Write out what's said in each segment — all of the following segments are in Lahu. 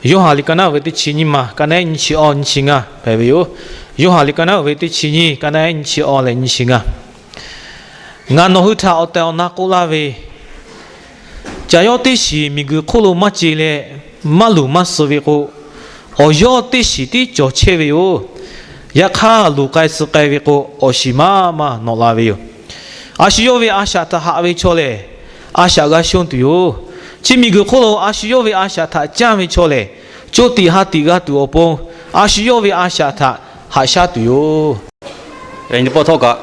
Yoˇhanˬ liꞈ ka naˉ uiˍ ve teˇ chi nyiˇ ma, ka naˉ ehˉ nyiˇ chi awˇ nyiˇ chi ngaˇ hpehꞈ ve yoˬ. Yoˇhanˬ liꞈ ka naˉ uiˍ ve teˇ chi nyiˇ, ka naˉ ehˉ nyiˇ chi awˇ leh nyiˇ chi ngaˇ. Ngaˬ nawˬ hui htaꞈ awˬ tehˬ awˬ na k'oˆ laˇ ve, caˬ yawˇ teˇ shiˍ miˬguiˬ hk'oˆ lo maˇ ce leh maˇ luˬ maˇ suh ve k'o, awˬ yawˇ teˇ shiˍ tiˉ cawˬ chehˇ ve yoˬ. Yaꞈ hk'aˇ, luˬ k'ai suh k'ai ve k'o, awˬ shiˍ maˇ maˇ nawꞈ la ve yoˬ. A shu yawˇ ve a shaꞈ htaꞈ haꞈ ve chaw lehˬ, a shaꞈ g'a shonˇ tuˬ yoˬ. Chi miˬguiˬ hk'oˆ lo a shu yawˇ ve a shaꞈ htaꞈ canˇ ve chaw lehˬ, co tiꞈ ha tiꞈ g'a tuˬ awˬ pon, a shu yawˇ ve a shaꞈ htaꞈ haꞈ shaˉ tuˬ yoˬ. Yaꞈ nyi teˇ pawˆ htawˇ kaꞈ,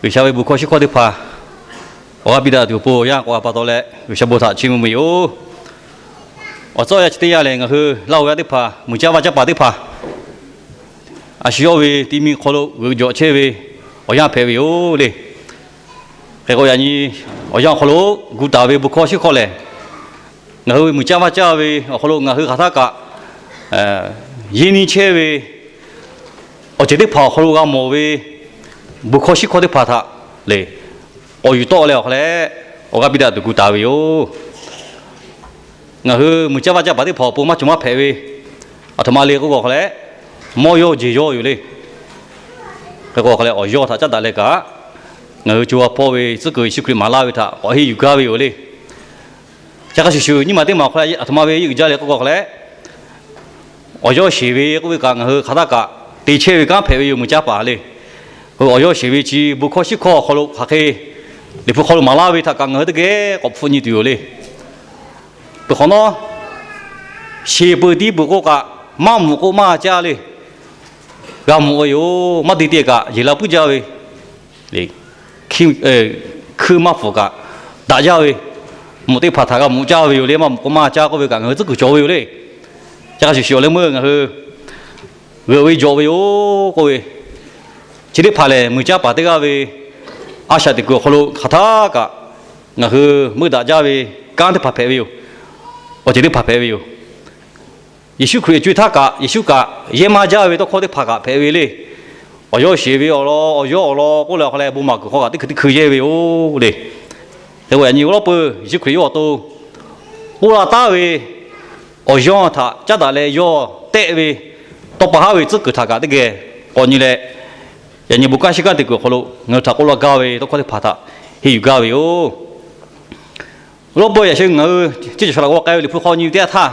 G'uiˬsha ve bon hkawˇ shiˉ hkawˇ teˇ hpaˍ awˬ g'aˇ piˇ daꞈ tuˬ awˬ pon, awˬ yanˇ k'awꞈ pa taw leh G'uiˬsha bon htaꞈ chiˇ mvuh ve yoˬ. Awˬ tcuhˉ awˬ yanˇ chi teˇ yanˇ lehˬ, ngaˬ hui Laˇ huˍ yaˇ teˇ hpaˍ muiˬ caˇ vaˇ caˇ paˍ teˇ hpaˍ a shu yawˇ ve ti mi hk'aw lo g'uiˬ jawꞈ chehˇ ve awˬ yanˇ hpehꞈ ve yoˬ le. Hk'e k'o, yaꞈ nyi awˬ yanˇ awˬ hk'aw lo gu taˍ ve bon hkawˇ shiˉ hkawˇ lehˬ, ngaˬ hui muiˬ caˇ vaˇ caˇ ve awˬ hk'aw lo ngaˬ hui hk'aˬ htaˇ kaꞈ yeˇ nyi chehˇ ve awˬ ceuˬ teˇ hpaˍ awˬ hk'aw lo g'a mawˬ ve bon hkawˇ shiˉ hkawˇ teˇ hpaˍ htaꞈ lehˬ, k'awꞈ yuˬ tawˆ leh awˬ hk'aw leh awˬ g'aˇ piˇ daꞈ tuˬ gu taˍ ve yoˬ. Ngaˬ hui muiˬ caˇ vaˇ caˇ paˍ teˇ hpaˍ awˬ pon maˇ cawˬ maˇ hpehꞈ ve, aˬ htoꞈ ma le k'oˆ k'o, awˬ hk'aw leh mawˇ yawˇ jeˬ yawˇ yoˬ le. Hk'e k'o, awˬ hk'aw leh awˬ yawˇ htaꞈ caˉ daꞈ leh kaꞈ, ngaˬ hui co ha hpawˇ ve tcuhˉ kuiˬ Yeˍsuˆ Hkriꞈ maˍ laˇ ve htaꞈ k'awꞈ henˇ yuˬ gaˇ ve yoˬ le. Chi hk'a shuˍ shuˍ, nyiˇ maˬ teˇ maˬ awˬ hk'aw leh aˬ htoꞈ ma ve yeˇ uiˍ jaˇ le k'oˆ k'o, awˬ hk'aw leh awˬ yawˇ sheˍ ve k'oˆ ve kaꞈ, ngaˬ hui hk'aˬ htaˇ kaꞈ te chehˇ ve kanˉ hpehꞈ ve yoˬ, muiˬ caˇ paˍ le. Awˬ yawˇ sheˍ ve chi bon hkawˇ shiˉ hkawˇ awˬ hk'aw lo hk'aˬ hk'e Liꞈ hpu hk'aw lo maˍ laˇ ve htaꞈ kaꞈ ngaˬ hui teˇ geh k'awꞈ hpfuhˆ nyi tuˬ yoˬ le. Peuˬ hk'awꞈ nawˉ, sheˍ peuˬ tiˉ peuˬ k'o kaꞈ, maˇ mawˬ k'o maˇ caˇ le. G'a mawˬ ve yoˬ. Maˇ te te kaꞈ yeˬ la puiˉ jaˇ ve, hkuiˇ maˇ pfuhˍ kaꞈ daꞈ jaˇ ve, mawˬ teˇ hpaˍ htaꞈ g'a mawˬ caˇ ve yoˬ le. Maˇ mawˬ k'o maˇ caˇ k'oˆ ve kaꞈ ngaˬ hui tcuhˉ kuiˬ cawˬ ve yoˬ le. Chi hk'a shuˍ shuˍ, awˬ leh meuˇ ngaˬ hui g'euꞈ ve jawꞈ ve yoˬ k'oˆ ve, chi teˇ hpaˍ lehˬ, muiˬ caˇ paˍ teˇ g'aˇ ve a shaꞈ teꞈ kuiˬ awˬ hk'aw lo hk'aˬ htaˇ kaꞈ ngaˬ hui meuˇ daꞈ jaˇ ve kanˉ teˇ hpaˍ hpehꞈ ve yoˬ. Awˬ ceuˬ teˇ hpaˍ hpehꞈ ve yoˬ. Yeˍsuˆ Hkriꞈ co e htaˇ kaꞈ, Yeˍsuˆ kaꞈ yehˇ maˇ jaˇ ve tawˇ hkawˇ teˇ hpaˍ kaꞈ hpehꞈ ve le. Awˬ yawˇ sheˍ ve awˬ lawn, awˬ yawˇ awˬ lawn k'oˆ leh awˬ hk'aw leh bon maˍ kuiˬ hk'aw kaꞈ teˇ hkui teˇ hkui yehˇ ve yoˬ le. Hk'e k'o, yaꞈ nyi awˬ lawˉ peuˬ Yeˍsuˆ Hkriꞈ yawˇ awˬ to k'oˆ la taˉ ve awˬ yawˇ htaꞈ caˉ daꞈ leh yawˇ tehˆ ve tawˇ pa haˉ ve tcuhˉ kuiˬ htaꞈ kaꞈ teˇ geh k'awꞈ nyi leh, yaꞈ nyi bon kanˉ shiˉ kanˉ teꞈ kuiˬ awˬ hk'aw lo ngaˬ hui htaꞈ k'oˆ laˇ gaˇ ve tawˇ hkawˇ teˇ hpaˍ htaꞈ henˇ yuˬ gaˇ ve yoˬ. Awˬ lawˉ peuˬ yaꞈ shu ngaˬ hui ceˇ cawˬ shaˍ laꞈ g'awˇ k'ai ve Liꞈ hpu hk'aw nyi ve teˇ yanˇ htaˇ,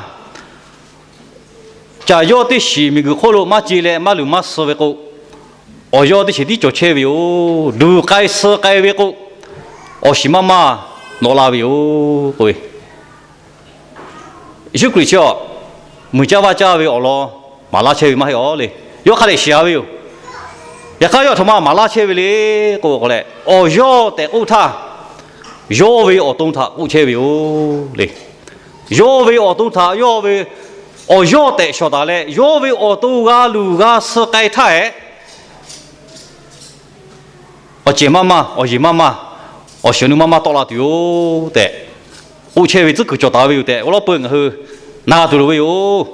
caˬ yawˇ teˇ shiˍ miˬguiˬ hk'oˆ lo maˇ ce leh maˇ luˬ maˇ suh ve k'o, awˬ yawˇ teˇ shiˍ tiˉ cawˬ chehˇ ve yoˬ. Luˬ k'ai suh k'ai ve k'o, awˬ shiˍ maˇ maˇ nawꞈ la ve yoˬ k'oˆ ve, Yeˍsuˆ Hkriꞈ chi a muiˬ caˇ vaˇ caˇ ve awˬ lawn maˍ laˇ chehˇ ve maˇ heˆ aw le. Yawˇ hk'a dehꞈ shiˍ a ve yoˬ. Yaꞈ hk'aˇ, yawˇ aˬ htoꞈ ma maˍ laˇ chehˇ ve le k'o, k'o leh, awˬ yawˇ tehꞈ k'oˆ htaˇ, yawˇ ve awˬ to htaꞈ k'oˆ chehˇ ve yoˬ le. Yawˇ ve awˬ to htaꞈ yawˇ ve awˬ yawˇ tehꞈ shawˍ taˍ leh, yawˇ ve awˬ to g'a luˬ g'a suh k'ai htaˇ hehꞈ, awˬ cehˬ maˇ maˇ, awˬ yeˬ maˇ maˇ, awˬ shiˍ awˬ nu maˇ maˇ tawˆ la tuˬ yoˬ tehꞈ k'oˆ chehˇ ve tcuhˉ kuiˬ cawˬ taˍ ve yoˬ tehꞈ, awˬ lawˉ peuˬ ngaˬ hui na tuˬ loˍ ve yoˬ.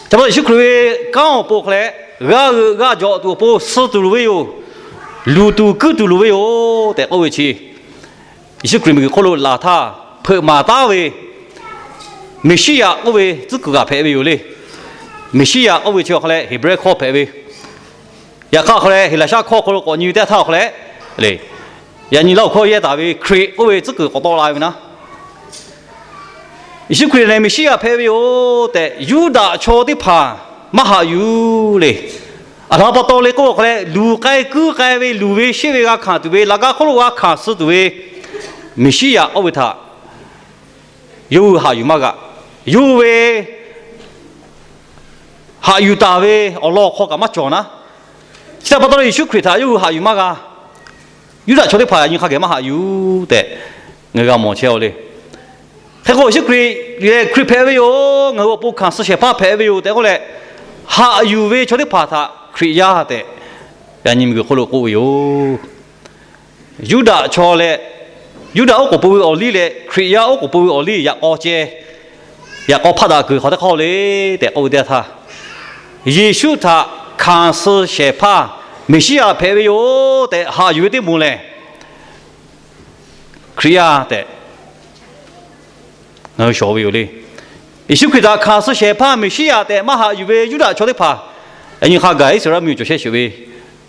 Chi pa taw, Yeˍsuˆ Hkriꞈ ve kanˉ awˬ pon hk'a leh, g'a g'euꞈ g'a jawꞈ tuˬ awˬ pon suh tuˬ loˍ ve yoˬ. Luˬ tuˬ kuiˉ tuˬ loˍ ve yoˬ tehꞈ k'oˆ ve chi, Yeˍsuˆ Hkriꞈ miˬguiˬ hk'oˆ lo laˬ htaˇ hpeuꞈ maˍ taˉ ve Meˍsiˉyaꞈ k'oˆ ve tcuhˉ kuiˬ kaꞈ hpehꞈ ve yoˬ le. Meˍsiˉyaꞈ k'oˆ ve chi awˬ hk'a leh Heˍbrehˇ hkawˇ hpehꞈ ve, yaꞈ hk'aˇ hk'a leh Heˍlaˍsaˆ hkawˇ hk'aw lo k'awꞈ nyi ve teˇ htaˇ awˬ hk'a leh, yaꞈ nyi Laˇ huˍ hkawˇ yehˇ taˍ ve Hkriꞈ k'oˆ ve tcuhˉ kuiˬ k'awꞈ tawˆ la ve naˉ, Yeˍsuˆ Hkriꞈ lehˬ Meˍsiˉyaꞈ hpehꞈ ve yoˬ tehꞈ, Yuˇdaꞈ chaw teˇ hpaˍ maˇ haꞈ yuˬ le. Aˬ htoꞈ ma pa taw le k'oˆ awˬ hk'a leh, luˬ k'ai kuiˉ k'ai ve, luˬ ve sheˆ ve g'a hkanˍ tuˬ ve, laꞈ ka hk'oˆ lo g'a hkanˍ suh tuˬ ve Meˍsiˉyaꞈ k'oˆ ve htaꞈ yawˇ hui haꞈ yuˬ maˇ g'a. Yawˇ hui ve haꞈ yuˬ taˍ ve awˬ lawn awˬ hk'aw kaꞈ maˇ cawˬ naˉ. Chi htaꞈ pa taw leh Yeˍsuˆ Hkriꞈ htaꞈ yawˇ hui haꞈ yuˬ maˇ g'a. Yuˇdaꞈ chaw teˇ hpaˍ yaꞈ nyi hk'a geh maˇ haꞈ yuˬ tehꞈ ngaˬ hui g'a mawˬ chehˇ a le. Hk'e k'o, Yeˍsuˆ Hkriꞈ lehˬ Hkriꞈ hpehꞈ ve yoˬ, ngaˬ hui awˬ pon hkanˍ suh shehˍ hpaˇ hpehꞈ ve yoˬ tehꞈ k'oˆ leh, haꞈ yuˬ ve chaw teˇ hpaˍ htaꞈ Hkriꞈ yaˇ tehꞈ yaꞈ nyi miˬguiˬ hk'oˆ lo k'oˆ ve yoˬ. Yuˇdaꞈ chaw leh Yuˇdaꞈ oˉ k'oˍ pui ve awˬ liˇ leh Hkriꞈ yaˇ oˉ k'oˍ pui ve awˬ liˇ yaꞈ k'aw ceh, yaꞈ k'aw hpaˆ daꞈ kuiˬ hk'aw teˇ hk'aˇ le tehꞈ k'oˆ ve teˇ yanˇ htaˇ, Yeˍsuˆ htaꞈ hkanˍ suh shehˍ hpaˇ Meˍsiˉyaꞈ hpehꞈ ve yoˬ tehꞈ haꞈ yuˬ ve teˇ moˍ lehˬ, Hkriꞈ yaˇ tehꞈ ngaˬ hui shawˍ ve yoˬ le. Yeˍsuˆ Hkriꞈ htaꞈ hkanˍ suh shehˍ hpaˇ Meˍsiˉyaꞈ tehꞈ maˇ haꞈ yuˬ ve Yuˇdaꞈ chaw teˇ hpaˍ, yaꞈ nyi hk'a gaˬ Iˉsaˍreˍlaˆ mvuhˇmiˬ cawˬ shehˆ shuˍ ve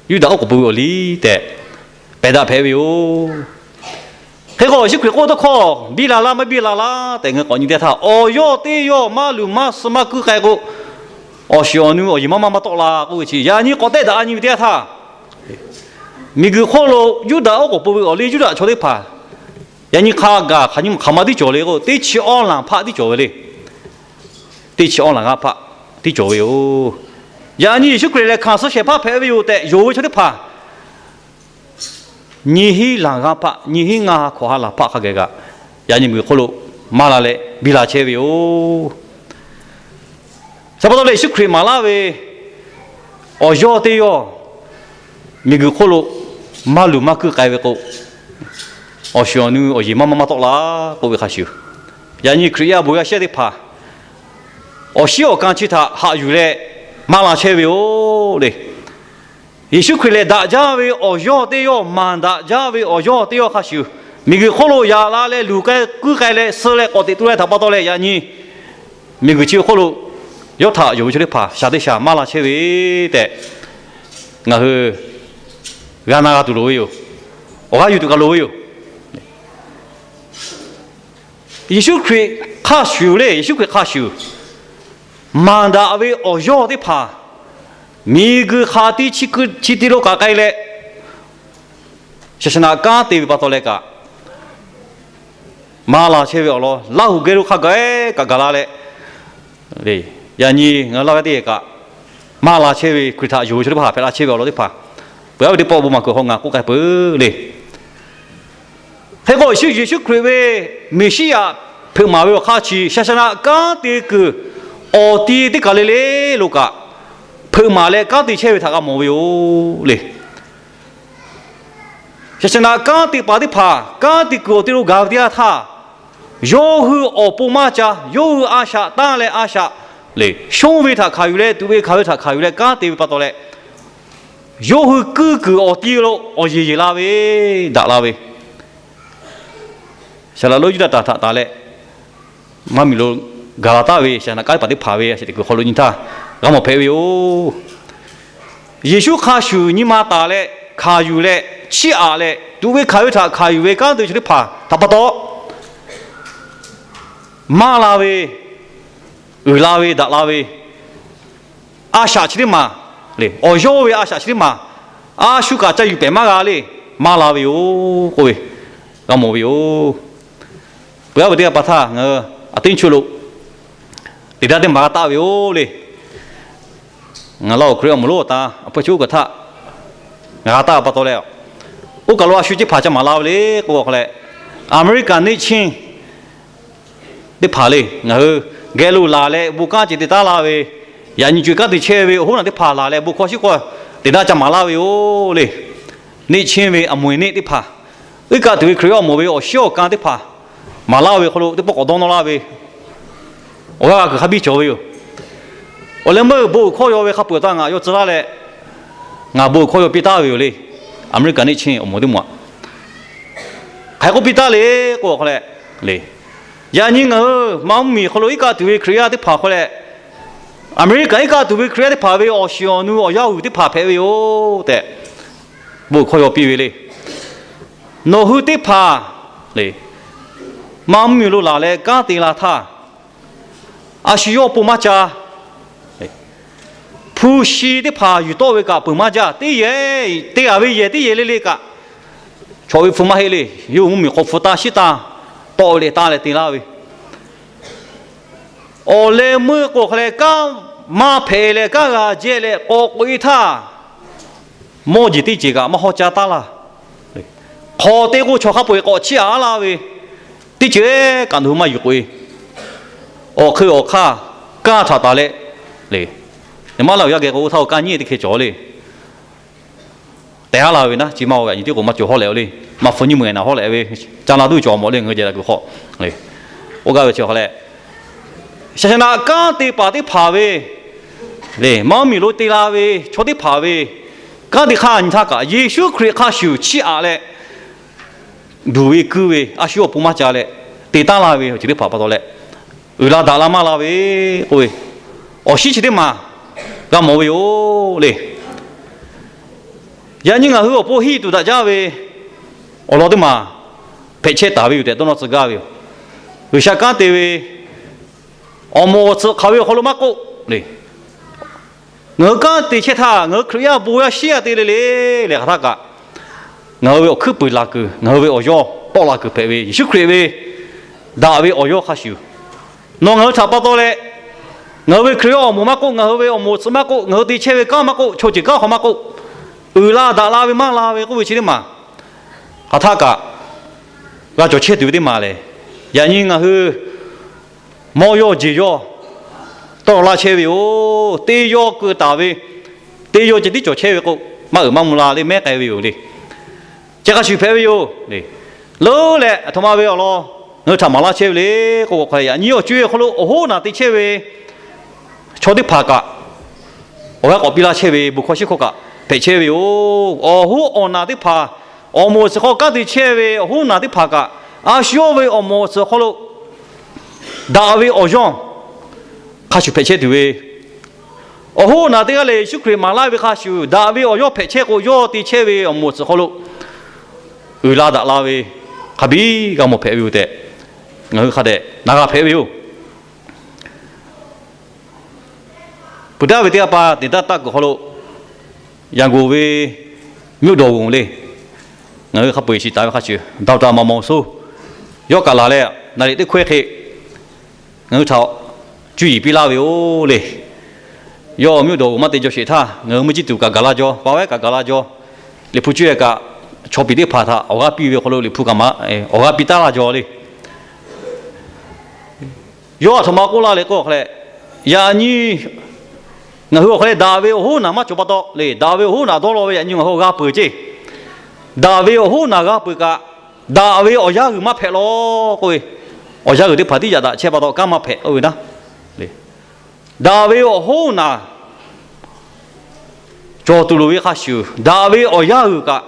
Yuˇdaꞈ oˉ k'oˍ pui ve awˬ liˇ tehꞈ pehˬ daꞈ hpehꞈ ve yoˬ. Hk'e k'o, Yeˍsuˆ Hkriꞈ k'oˆ tawˇ hkawˇ biˇ la laˇ maˇ biˇ la laˇ tehꞈ ngaˬ hui k'awꞈ nyi teˇ htaˇ, awˬ yawˇ teˇ yawˇ maˇ luˬ maˇ suh maˇ kuiˇ k'ai k'o, awˬ shiˍ awˬ nu awˬ yeˬ maˇ maˇ maˇ tawˆ la k'oˆ ve chi yaꞈ nyi k'awꞈ tehˆ daꞈ nyi ve teˇ yanˇ htaˇ, miˬguiˬ hk'oˆ lo Yuˇdaꞈ oˉ k'oˍ pui ve awˬ liˇ Yuˇdaꞈ chaw teˇ hpaˍ, yaꞈ nyi hk'a gaˬ hk'aˬ nyi hk'aˬ ma tiˉ cawˬ le k'o, teˇ chi awˇ laˬ hpaˆ tiˉ cawˬ ve le. Teˇ chi awˇ laˬ g'aˇ hpaˆ tiˉ cawˬ ve yoˬ. Yaꞈ nyi Yeˍsuˆ Hkriꞈ lehˬ hkanˍ suh shehˍ hpaˇ hpehꞈ ve yoˬ tehꞈ yonˍ ve chaw teˇ hpaˍ, nyiˇ hinˉ laˬ g'aˇ hpaˆ, nyiˇ hinˉ ngaˇ ha hkawꞈ ha laˬ hpaˆ hk'a geh kaꞈ, yaꞈ nyi miˬguiˬ hk'oˆ lo maˇ la leh biˇ la chehˇ ve yoˬ. Chi pa taw leh Yeˍsuˆ Hkriꞈ maˍ laˇ ve awˬ yawˇ teˇ yawˇ miˬguiˬ hk'oˆ lo maˇ luˬ maˇ kuiˇ k'ai ve k'o, awˬ shiˍ awˬ nu awˬ yeˬ maˇ maˇ maˇ tawˆ la k'oˆ ve hk'a shuˍ, yaꞈ nyi Hkriꞈ yaˇ bon yaˇ shehˆ teˇ hpaˍ awˬ shiˉ awˬ kan chi htaꞈ haꞈ yuˬ leh maˇ la chehˇ ve yoˬ le. Yeˍsuˆ Hkriꞈ lehˬ daꞈ jaˇ ve awˬ yawˇ teˇ yawˇ, maˍ daꞈ jaˇ ve awˬ yawˇ teˇ yawˇ hk'a shuˍ, miˬguiˬ hk'oˆ lo yaꞈ la leh luˬ k'ai kuiˇ k'ai leh suh leh k'awꞈ teꞈ tu leh htaꞈ pa taw leh yaꞈ nyi miˬguiˬ chi hk'oˆ lo yawˇ htaꞈ yonˍ ve chaw teˇ hpaˍ shaˍ teˇ shaˍ maˇ la chehˇ ve tehꞈ ngaˬ hui g'a na g'a tuˬ loˍ ve yoˬ. Awˬ g'aˇ yuˬ tuˬ kaꞈ loˍ ve yoˬ. Yeˍsuˆ Hkriꞈ hk'a shuˍ le, Yeˍsuˆ Hkriꞈ hk'a shuˍ maˍ daꞈ ve awˬ yawˇ teˇ hpaˍ miˬguiˬ hk'aˬ ti chi ti lo kaꞈ k'ai leh, shaˍ shaˍ naꞈ kanˉ te ve pa taw leh kaꞈ, maˇ la chehˇ ve awˬ lawn Laˇ huˍ geh lo hk'a gaˬ kaꞈ gaˬ la leh, yaꞈ nyi ngaˬ hui laˇ ve teˇ geh kaꞈ maˇ la chehˇ ve Hkriꞈ htaꞈ yonˍ ve chaw teˇ hpaˍ hpehꞈ la chehˇ ve awˬ lawn teˇ hpaˍ, peuˬ a ve teˇ pawˆ bon maˍ kuiˬ hk'aw ngaˬ k'oˆ k'ai peuˬ le. Hk'e k'o, Yeˍsuˆ Hkriꞈ ve Meˍsiˉyaꞈ hpeuꞈ maˍ ve awˬ hk'aˇ chi shaˍ shaˍ naꞈ kanˉ te kuiˬ awˬ ti teˇ kaˬ le le lo kaꞈ hpeuꞈ maˍ leh kanˉ te chehˇ ve htaꞈ g'a mawˬ ve yoˬ le. Shaˍ shaˍ naꞈ kanˉ te paˍ teˇ hpaˍ kanˉ te kuiˬ awˬ ti lo gaˬ ve teˇ yanˇ htaˇ, yawˇ hui awˬ pon maˇ ca, yawˇ hui a shaꞈ tanˇ leh a shaꞈ le shonˇ ve htaꞈ hkanˍ yuˬ leh tuꞈ ve hkanˍ ve htaꞈ hkanˍ yuˬ leh kanˉ te ve pa taw leh, yawˇ hui kuiˇ kuiˬ awˬ ti lo awˬ yeˬ yeˬ la ve, daꞈ la ve, saˍ laꞈ lonˉ Yuˇdaꞈ htaꞈ taˍ leh maˇ miˬ lo gaˬ la taˍ ve shaˍ shaˍ naꞈ kanˉ te paˍ teˇ hpaˍ ve a shaꞈ teꞈ kuiˬ hk'aw lo nyi htaˇ g'a mawˬ hpehꞈ ve yoˬ. Yeˍsuˆ hk'a shuˍ nyi ma taˍ leh hkanˍ yuˬ leh chiˇ aꞈ leh tuꞈ ve hkanˍ ve htaꞈ hkanˍ yuˬ ve kanˉ te ve chaw teˇ hpaˍ htaꞈ pa taw, maˇ la ve, uiˍ la ve, daꞈ la ve, a shaꞈ chi teˇ maˬ le, awˬ yawˇ ve a shaꞈ chi teˇ maˬ a shu kaꞈ ca yuˬ pehˍ maˇ g'a le, maˇ la ve yoˬ k'oˆ ve g'a mawˬ ve yoˬ. Peuˬ a ve teˇ g'aˇ pa htaˇ ngaˬ hui a teˇ nchuˇ lo teˇ daꞈ teˇ maˬ g'a taˆ ve yoˬ le. Ngaˬ la awˬ Hkriꞈ awˬ moˍ lonˉ awˬ ta a pui chi oˇ kaˬ htaˇ ngaˬ g'a taˆ pa taw leh, oˇ kaˬ lo a shu teˇ hpaˍ ca maˍ la ve le k'o, a hk'a leh America neˆ chiˇ teˇ hpaˍ le, ngaˬ hui geh lo laˬ leh bon kanˉ ceh te taˉ laˇ ve, yaꞈ nyi co-e kanˉ te chehˇ ve awˬ hoˉ naˬ teˇ hpaˍ laˬ leh bon hkawˇ shiˉ hkawˇ te daꞈ ca maˍ laˇ ve yoˬ le. Neˆ chiˇ ve a moˍ eˬ neˆ teˇ hpaˍ, iˉ kaˆ tuˬ ve Hkriꞈ yaˇ awˬ moˍ ve awˬ shiˉ awˬ kan teˇ hpaˍ maˍ laˇ ve hk'aw lo teˇ pawˆ k'awꞈ dawˇ nawˇ laˇ ve awˬ g'aˇ g'a kuiˬ hk'a biˇ cawˬ ve yoˬ. Awˬ leh meuˇ bon uiˍ hkawˇ yaw ve hk'a peu-eˬ htaˇ ngaˬ yaw tcuh laˇ leh, ngaˬ bon uiˍ hkawˇ yaw piˇ taˍ ve yoˬ le. America neˆ chiˇ awˬ moˍ teˇ moˍ aꞈ hk'aˬ hk'e k'oˆ piˇ taˍ le k'o, a hk'a leh le, yaꞈ nyi ngaˬ hui Manˇ mvuhˇmiˬ hk'aw lo iˉ kaˆ tuˬ ve Hkriꞈ yaˇ teˇ hpaˍ hk'a leh, America iˉ kaˆ tuˬ ve Hkriꞈ yaˇ teˇ hpaˍ ve awˬ shiˍ awˬ nu awˬ yaˇ uiˍ teˇ hpaˍ hpehꞈ ve yoˬ tehꞈ, bon hkawˇ yaw piˇ ve le. Nawˬ hui teˇ hpaˍ le, Manˇ mvuhˇmiˬ lo laˬ leh kanˉ te la htaˇ, a shu yawˇ pon maˇ ca, hpu shi teˇ hpaˍ yuˬ tawˆ ve kaꞈ peuˬ maˇ jaˇ. Teˇ yehˬ, te g'a ve yehˬ teˇ yehˬ le le kaꞈ, chaw ve hpu maˇ heˆ le. Yawˇ hui mvuhˇmiˬ hk'aw hpu taˇ shiˉ taˇ tawˆ ve leh taˇ leh te laˇ ve, awˬ leh meuˇ k'o hk'a leh kanˉ maˇ hpehꞈ leh kanˉ g'a jehˇ leh k'awꞈ k'oꞈ-e htaˇ, mawˇ jeˬ teˇ ceuˬ kaꞈ maˇ hawˉ caˇ taˉ laˇ. Hk'awꞈ te k'o chaw hk'a peu-eˬ k'awꞈ chiˇ aꞈ laˇ ve, teˇ ceuˬ kaꞈ nawˬ hui maˇ yuˬ k'oꞈ-e. Awˬ hk'eun awˬ hk'aˇ kanˇ htaꞈ taˍ leh le, maˇ la uiˍ yaˇ geh k'o oˇ htaˇ kanˇ nyiˉ teˇ hkeh cawˬ le. Tehˬ haˉ la ve naˉ, chi maˇ-o ve, a nyi tiˉ k'o maˇ cawˬ hawˉ leh-o le. Maˇ hpu nyiˇ meuꞈ ngaˬ hawˉ leh ve, ca la tuˬ cawˬ mawˬ le, ngaˬ hui jehˬ la kuiˬ hk'aw le. Oˇ g'aˇ ve chi hk'a leh, shaˍ shaˍ naꞈ kanˉ te paˍ teˇ hpaˍ ve le, Manˇ mvuhˇmiˬ lo te la ve chaw teˇ hpaˍ ve kanˉ te hk'aˇ nyi htaˇ kaꞈ, Yeˍsuˆ Hkriꞈ hk'a shuˍ chiˇ aꞈ leh, duˬ ve kuiˇ ve a shu awˬ pon maˇ ca leh te taˉ laˇ ve awˬ ceuˬ teˇ hpaˍ pa taw leh, uiˍ la daꞈ la maˇ la ve k'oˆ ve, awˬ shinˉ chi teˇ maˬ g'a mawˬ ve yoˬ le. Yaꞈ nyi ngaˬ hui awˬ pon henˇ tuˬ daꞈ jaˇ ve awˬ lawn teˇ maˬ hpehꞈ chehˇ taˍ ve yoˬ tehꞈ dawˇ nawˇ tcuh gaˇ ve yoˬ. G'uiˬsha kanˉ te ve awˬ moˍ awˬ tsuhꞈ hk'aˬ ve awˬ hk'aw lo maˇ k'oˆ le. Ngaˬ hui kanˉ te chehˇ htaˇ, ngaˬ hui Hkriꞈ yaˇ bon yaˇ shiˉ yaˇ te le le leh hk'aˬ htaˇ kaꞈ, ngaˬ hui ve awˬ hkuiˉ puiˍ laˬ kuiˬ, ngaˬ hui ve awˬ yawˇ tawˆ la kuiˬ hpehꞈ ve Yeˍsuˆ Hkriꞈ ve daꞈ ve awˬ yawˇ hk'a shuˍ, nawˬ ngaˬ hui htaꞈ pa taw leh, ngaˬ hui ve Hkriꞈ yaˇ awˬ moˍ maˇ k'oˆ, ngaˬ hui ve awˬ moˍ awˬ tsuhꞈ maˇ k'oˆ, ngaˬ hui te chehˇ ve kanˉ maˇ k'oˆ, chaw ceuˬ kanˉ hk'aw maˇ k'oˆ, uiˍ la daꞈ la ve maˇ la ve k'oˆ ve chi teˇ maˬ hk'aˬ htaˇ kaꞈ g'a cawˬ chehˇ tuˬ ve teˇ maˬ lehˬ, yaꞈ nyi ngaˬ hui mawˇ yawˇ jeˬ yawˇ tawˆ la chehˇ ve yoˬ. Teˇ yawˇ keu taˍ ve, teˇ yawˇ ceh tiˉ cawˬ chehˇ ve k'o, maˇ uiˍ maˇ mvuh la le mehˉ k'ai ve yoˬ le. Chi hk'a shuˍ hpehꞈ ve yoˬ le. Leuˉ leh aˬ htoꞈ ma ve awˬ lawn ngaˬ hui htaꞈ maˍ laˇ chehˇ ve le k'o, yaꞈ nyi awˬ co-e awˬ hk'aw lo awˬ hoˉ naˬ te chehˇ ve chaw teˇ hpaˍ kaꞈ, awˬ g'aˇ k'awꞈ piˇ laˇ chehˇ ve bon hkawˇ shiˉ hkawˇ kaꞈ hpehꞈ chehˇ ve yoˬ. Awˬ hoˉ awˬ naˬ teˇ hpaˍ awˬ moˍ awˬ tsuhꞈ hk'aw kanˉ te chehˇ ve awˬ hoˉ naˬ teˇ hpaˍ kaꞈ, a shu yawˇ ve awˬ moˍ awˬ tsuhꞈ hk'aw lo daꞈ ve awˬ yawˇ hk'a shuˍ hpehꞈ chehˇ tuˬ ve, awˬ hoˉ naˬ teˇ g'aˇ lehˬ Yeˍsuˆ Hkriꞈ maˍ laˇ ve hk'a shuˍ daꞈ ve awˬ yawˇ hpehꞈ chehˇ k'o, yawˇ te chehˇ ve awˬ moˍ awˬ tsuhꞈ hk'aw lo uiˍ la daꞈ la ve hk'a biˇ g'a mawˬ hpehꞈ ve yoˬ tehꞈ, ngaˬ hui hk'a dehꞈ na g'a hpehꞈ ve yoˬ. Peuˬ taˍ ve teˇ g'aˇ pa teꞈ taˇ taˇ kuiˬ hk'aw lo, Yangon ve မြို့တော်ဝန် le, ngaˬ hui hk'a peu-eˬ shiˍ taˍ ve hk'a shuˍ ဒေါက်တာ မောင်မောင်စိုး yawˇ kaꞈ laˬ leh, naˍ riˍ teˇ hkawehˇ hk'e ngaˬ hui htaꞈ cuˇ yiˍ piˇ laˇ ve yoˬ le. Yawˇ မြို့တော်ဝန် maˇ te jaw sheˍ htaˇ, ngaˬ hui meuˇ ciˇ tuˬ kaꞈ gaˬ la jaw, pa vehˉ kaꞈ gaˬ la jaw, Liꞈ hpu cuˇ-e kaꞈ chaw piˍ teˇ hpaˍ htaꞈ awˬ g'aˇ piˇ ve hk'aw lo Liꞈ hpu kaꞈ awˬ g'aˇ piˇ taˉ la jaw le. Yawˇ aˬ htoꞈ ma k'oˆ laˇ le k'o, yaꞈ nyi ngaˬ hui awˬ hk'aw leh daꞈ ve awˬ hoˉ naˬ maˇ cawˬ pa taw le, daꞈ ve awˬ hoˉ naˬ dawˇ law ve yaꞈ nyi ngaˬ hui g'a peuˬ ceˇ. Daꞈ ve awˬ hoˉ naˬ g'a peuˬ kaꞈ, daꞈ ve awˬ yaˇ g'uiˬ maˇ hpehꞈ law k'oˆ ve, awˬ yaˇ g'uiˬ teˇ hpaˍ tiˉ yaꞈ daꞈ chehˇ pa taw kanˉ maˇ hpehꞈ k'oˆ ve naˉ. Daꞈ ve awˬ hoˉ naˬ cawˬ tuˬ loˍ ve hk'a shuˍ, daꞈ ve awˬ yaˇ g'uiˬ kaꞈ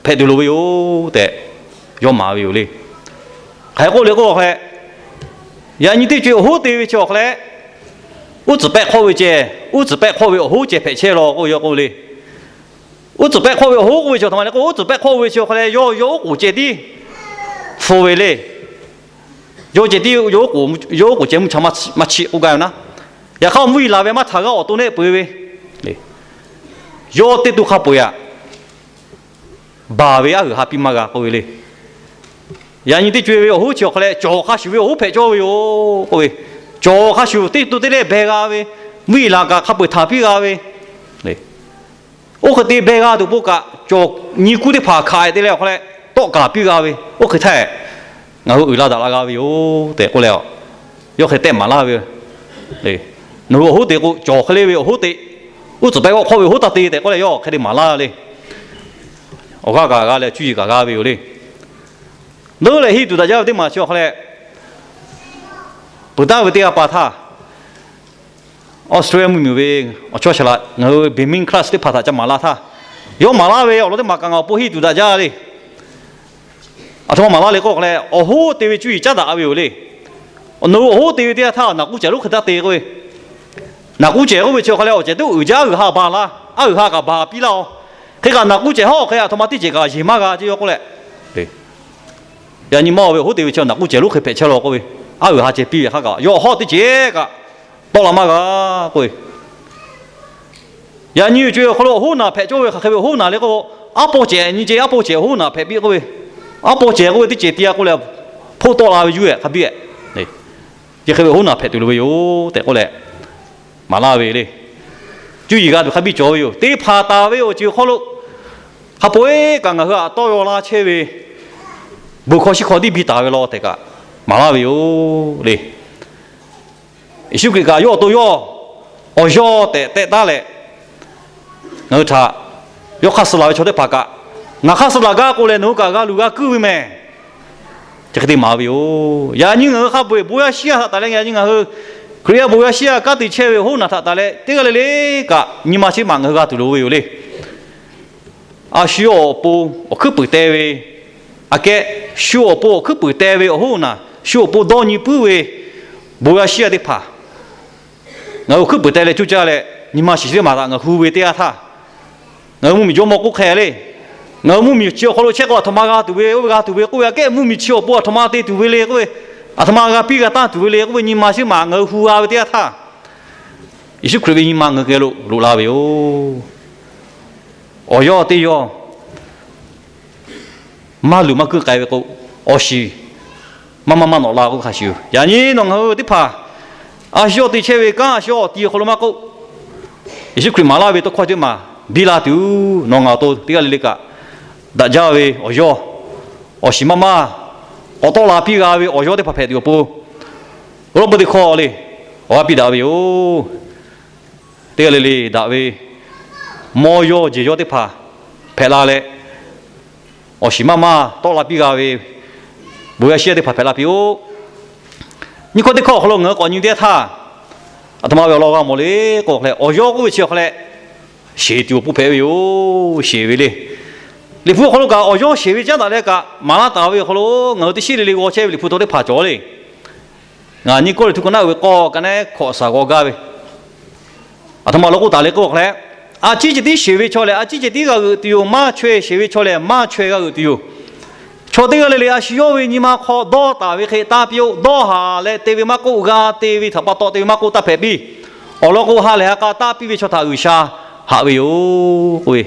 hpehꞈ tuˬ loˍ ve yoˬ tehꞈ yawˇ maˍ ve yoˬ le. Hk'aˬ hk'e k'oˆ le k'o, yaꞈ nyi teˇ co-e awˬ hoˉ te ve chi awˬ hk'aw leh, uˉ tcuhˍ pehˆ hk'awˆ ve ceh, uˉ tcuhˍ pehˆ hk'awˆ ve awˬ hoˉ ceh hpehꞈ chehˇ law k'oˆ ve yoˬ k'o le. Uˉ tcuhˍ pehˆ hk'awˆ ve awˬ hoˉ k'oˆ ve chi aˬ htoꞈ ma le k'o, uˉ tcuhˍ pehˆ hk'awˆ ve chi awˬ hk'aw leh yawˇ yawˇ oˉ k'oˍ ceh tiˉ hpu ve le. Yawˇ ceh tiˉ yawˇ oˉ k'oˍ ceh mvuhˇ cha maˇ chiˆ k'oˆ gaˇ ve naˉ. Yaꞈ hk'aˇ mvuhˇ yeˬ laˬ ve maˇ htaˍ g'aˇ awˬ to nehˆ peu-e ve le. Yawˇ teˇ to hk'a peu-eˬ aꞈ baˬ ve aˉ g'uiˬ ha piˇ maˇ g'a k'oˆ ve le. Yaꞈ nyi teˇ co-e ve awˬ hoˉ chi awˬ hk'aw leh cawˬ hk'a shuˍ ve awˬ hoˉ hpehꞈ cawˇ ve yoˬ k'oˆ ve, cawˬ hk'a shuˍ teˇ to teˇ leh beh g'a ve, mvuhˇ yeˬ laˬ kaꞈ hk'a peu-eˬ htaˍ piˇ g'a ve, oˇ hk'e te beh g'a tuˬ po kaꞈ cawˬ nyi kuˉ teˇ hpaˍ hkanˍ-e te leh awˬ hk'aw leh tawˆ kaˍ piˇ g'a ve, oˇ hk'e htaˇ ngaˬ hui uiˍ la daꞈ la g'a ve yoˬ tehꞈ k'oˆ leh, yawˇ hk'e tehˆ maˍ laˇ ve. Nawˬ hui awˬ hoˉ te k'o, cawˬ hk'e le ve awˬ hoˉ te, uˉ tcuhˍ pehˆ g'awˆ hk'awˆ ve awˬ hoˉ taˇ te tehꞈ k'oˆ leh, yawˇ hk'e te maˍ laˇ le. Awˬ g'aˇ kaꞈ g'a leh cuˇ yiˍ kaꞈ g'a ve yoˬ le. Leuˉ leh henˇ tuˬ daꞈ jaˇ ve teˇ maˬ chi awˬ hk'aw leh, peuˬ taˍ ve teˇ g'aˇ pa htaˇ, Australia mvuhˇmiˬ ve awˬ chawˇ shaˍ laꞈ ngaˬ hui Bemin class teˇ hpaˍ htaꞈ ca maˍ laˇ htaˇ, yawˇ maˍ laˇ ve awˬ lawn teˇ maˬ kaꞈ ngaˬ awˬ pon henˇ tuˬ daꞈ jaˇ le. Aˬ htoꞈ ma maˍ laˇ le k'oˆ hk'aw leh, awˬ hoˉ te ve cuˇ yiˍ caˉ daꞈ ve yoˬ le. Nawˬ hui awˬ hoˉ te ve teˇ yanˇ htaˇ naˬ k'uˉ cehˬ lonˉ hk'e taˇ te k'oˆ ve, naˬ k'uˉ cehˬ k'oˆ ve chi awˬ hk'aw leh awˬ cehˬ teˇ uiˍ jaˇ aˉ g'uiˬ ha baˬ laˇ, aˉ g'uiˬ ha kaꞈ baˬ piˇ laˇ-oˬ. Hk'e kaꞈ naˬ k'uˉ cehˬ hawˉ hk'e aˬ htoꞈ ma teˇ cehˬ kaꞈ yeˬ maˇ g'a ceˇ yawˇ k'oˆ leh, yaꞈ nyi mawˇ ve awˬ hoˉ te ve chi naˬ k'uˉ cehˬ lonˉ hk'e hpehꞈ chehˇ law k'oˆ ve, aˉ g'uiˬ ha ceh piˇ ve hk'a kaꞈ yawˇ hawˉ teˇ cehˬ kaꞈ tawˆ la maˇ g'a k'oˆ ve. Yaꞈ nyi co-e awˬ hk'aw lo awˬ hoˉ naˬ hpehꞈ cawˇ ve hk'aˬ hk'e ve awˬ hoˉ naˬ le k'o, aˉ pawˇ cehˬ nyi ce aˉ pawˇ cehˬ awˬ hoˉ naˬ hpehꞈ piˇ k'oˆ ve, aˉ pawˇ cehˬ k'oˆ ve teˇ cehˬ te-a k'oˆ leh, hpoˆ tawˆ la ve yuˇ-eh hk'a biˇ-eh. Chi hk'e ve awˬ hoˉ naˬ hpehꞈ tuˬ loˍ ve yoˬ tehꞈ k'oˆ leh maˍ laˇ ve le. Cuˇ yiˍ g'a tuˬ hk'a biˇ cawˬ ve yoˬ. Teˇ hpaˍ taˍ ve awˬ ceuˬ hk'aw lo hk'a peu-eˬ kaꞈ ngaˬ hui aꞈ tawˇ yaw laˇ chehˇ ve bon hkawˇ shiˉ hkawˇ tiˉ biˇ taˍ ve law tehꞈ kaꞈ maˍ laˇ ve yoˬ le. Yeˍsuˆ Hkriꞈ kaꞈ yawˇ awˬ to yawˇ awˬ yawˇ tehꞈ tehꞈ taˉ leh, ngaˬ hui htaꞈ yawˇ hk'aˇ suh laˬ ve chaw teˇ hpaˍ kaꞈ, ngaˬ hk'aˇ suh laˬ gaˇ k'o leh nawˬ hui kaꞈ g'a luˬ g'a kuiˉ ve mehˬ. Chi hk'e te maˍ ve yoˬ. Yaꞈ nyi ngaˬ hui hk'a peu-eˬ bon yaˇ shiˉ yaˇ htaꞈ taˍ leh, yaꞈ nyi ngaˬ hui Hkriꞈ yaˇ bon yaˇ shiˉ yaˇ kanˉ te chehˇ ve awˬ hoˉ naˬ htaꞈ taˍ leh teˇ g'aˇ le le kaꞈ nyi ma chi maꞈ ngaˬ hui g'a tuˬ loˍ ve yoˬ le. A shu awˬ pon awˬ hkuiˉ puiˍ te ve, aꞈ kehˉ shu awˬ pon awˬ hkuiˉ puiˍ te ve awˬ hoˉ naˬ, shu awˬ pon dawˇ nyi puiˉ ve Bon g'a shiˉ a teˇ hpaˍ, ngaˬ hui awˬ hkuiˉ peuˍ teh leh coˇ caˇ leh nyi ma shiˍ teˇ maˬ htaꞈ ngaˬ hui ve teˇ yanˇ htaˇ, ngaˬ hui mvuhˇmiˬ jawˇmawˇ k'oˆ hk'e le, ngaˬ hui mvuhˇmiˬ chi awˬ hk'aw lo chehˇ k'o, aˬ htoꞈ ma g'a tuˬ ve, oˇ ve g'a tuˬ ve k'oˆ ve aꞈ kehˉ, mvuhˇmiˬ chi awˬ pon aˬ htoꞈ ma te tuˬ ve le k'oˆ ve, aˬ htoꞈ ma g'a piˇ g'a tanˇ tuˬ ve le k'oˆ ve nyi ma shiˉ maˬ ngaˬ hui hu g'a ve teˇ yanˇ htaˇ, Yeˍsuˆ Hkriꞈ ve nyi ma ngaˬ hui geh lo loꞈ la ve yoˬ. Awˬ yawˇ teˇ yawˇ maˇ luˬ maˇ kuiˇ k'ai ve k'o, awˬ shiˍ maˇ maˇ maˇ nawꞈ la k'oˆ hk'a shuˍ yoˬ. Yaꞈ nyi nawˬ ngaˬ hui teˇ hpaˍ a shu yawˇ te chehˇ ve kanˉ a shu yawˇ awˬ ti awˬ hk'aw lo maˇ k'oˆ, Yeˍsuˆ Hkriꞈ maˍ laˇ ve tawˇ hkawˇ teˇ maˬ biˇ la tuˬ, nawˬ ngaˬ awˬ to teˇ g'aˇ le le kaꞈ daꞈ jaˇ ve awˬ yawˇ, awˬ shiˍ maˇ maˇ k'awꞈ tawˆ la piˇ g'a ve awˬ yawˇ teˇ hpaˍ hpehꞈ tuˬ awˬ pon, awˬ lawn peuˬ teˇ hkawˇ le, awˬ g'aˇ piˇ daꞈ ve yoˬ. Teˇ g'aˇ le le daꞈ ve mawˇ yawˇ jeˬ yawˇ teˇ hpaˍ hpehꞈ la leh, awˬ shiˍ maˇ maˇ tawˆ la piˇ g'a ve bon g'a shiˉ teˇ hpaˍ hpehꞈ la piˇ-oˆ. Nyiˇ hkawˇ teˇ hkawˇ awˬ hk'aw lo ngaˬ hui k'awꞈ nyi teˇ htaˇ, aˬ htoꞈ ma ve awˬ lawn g'a mawˬ le k'o, awˬ yawˇ k'oˆ ve chi awˬ hk'aw leh sheˍ tuˬ awˬ pon hpehꞈ ve yoˬ. Sheˍ ve le. Liꞈ hpu awˬ hk'aw lo kaꞈ awˬ yawˇ sheˍ ve caˉ daꞈ leh kaꞈ maˍ laˇ taˍ ve awˬ hk'aw lo ngaˬ hui teˇ shiˉ le le g'aw chehˇ ve Liꞈ hpu taw teˇ hpaˍ cawˬ le. Ngaˬ nyi Kawˇrenˍhtuˆ ka naˆ uiˍ ve k'awˇ ka naˆ hkawꞈ shaˍ g'aw gaˇ ve, aˬ htoꞈ ma lo k'oˆ taˍ le k'o, awˬ hk'aw leh, a ciˉ ceh tiˉ sheˍ ve chaw lehˬ, a ciˉ ceh tiˉ g'a g'euꞈ tuˬ yoˬ. Maˇ chaweh sheˍ ve chaw lehˬ, maˇ chaweh g'a g'euꞈ tuˬ yoˬ. Chaw teˇ g'aˇ le le a shu yawˇ ve nyi ma hk'aw dawˇ taˍ ve hk'e tanˇ piˇ-oˆ. Dawˇ haˍ leh te ve maˇ k'oˆ, g'a te ve htaꞈ pa taw te ve maˇ k'oˆ, taˇ hpehꞈ piˇ. Awˬ lawn k'o, ha lehˬ ha k'a tanˇ piˇ ve chaw htaꞈ G'uiˬsha haꞈ ve yoˬ k'oˆ ve.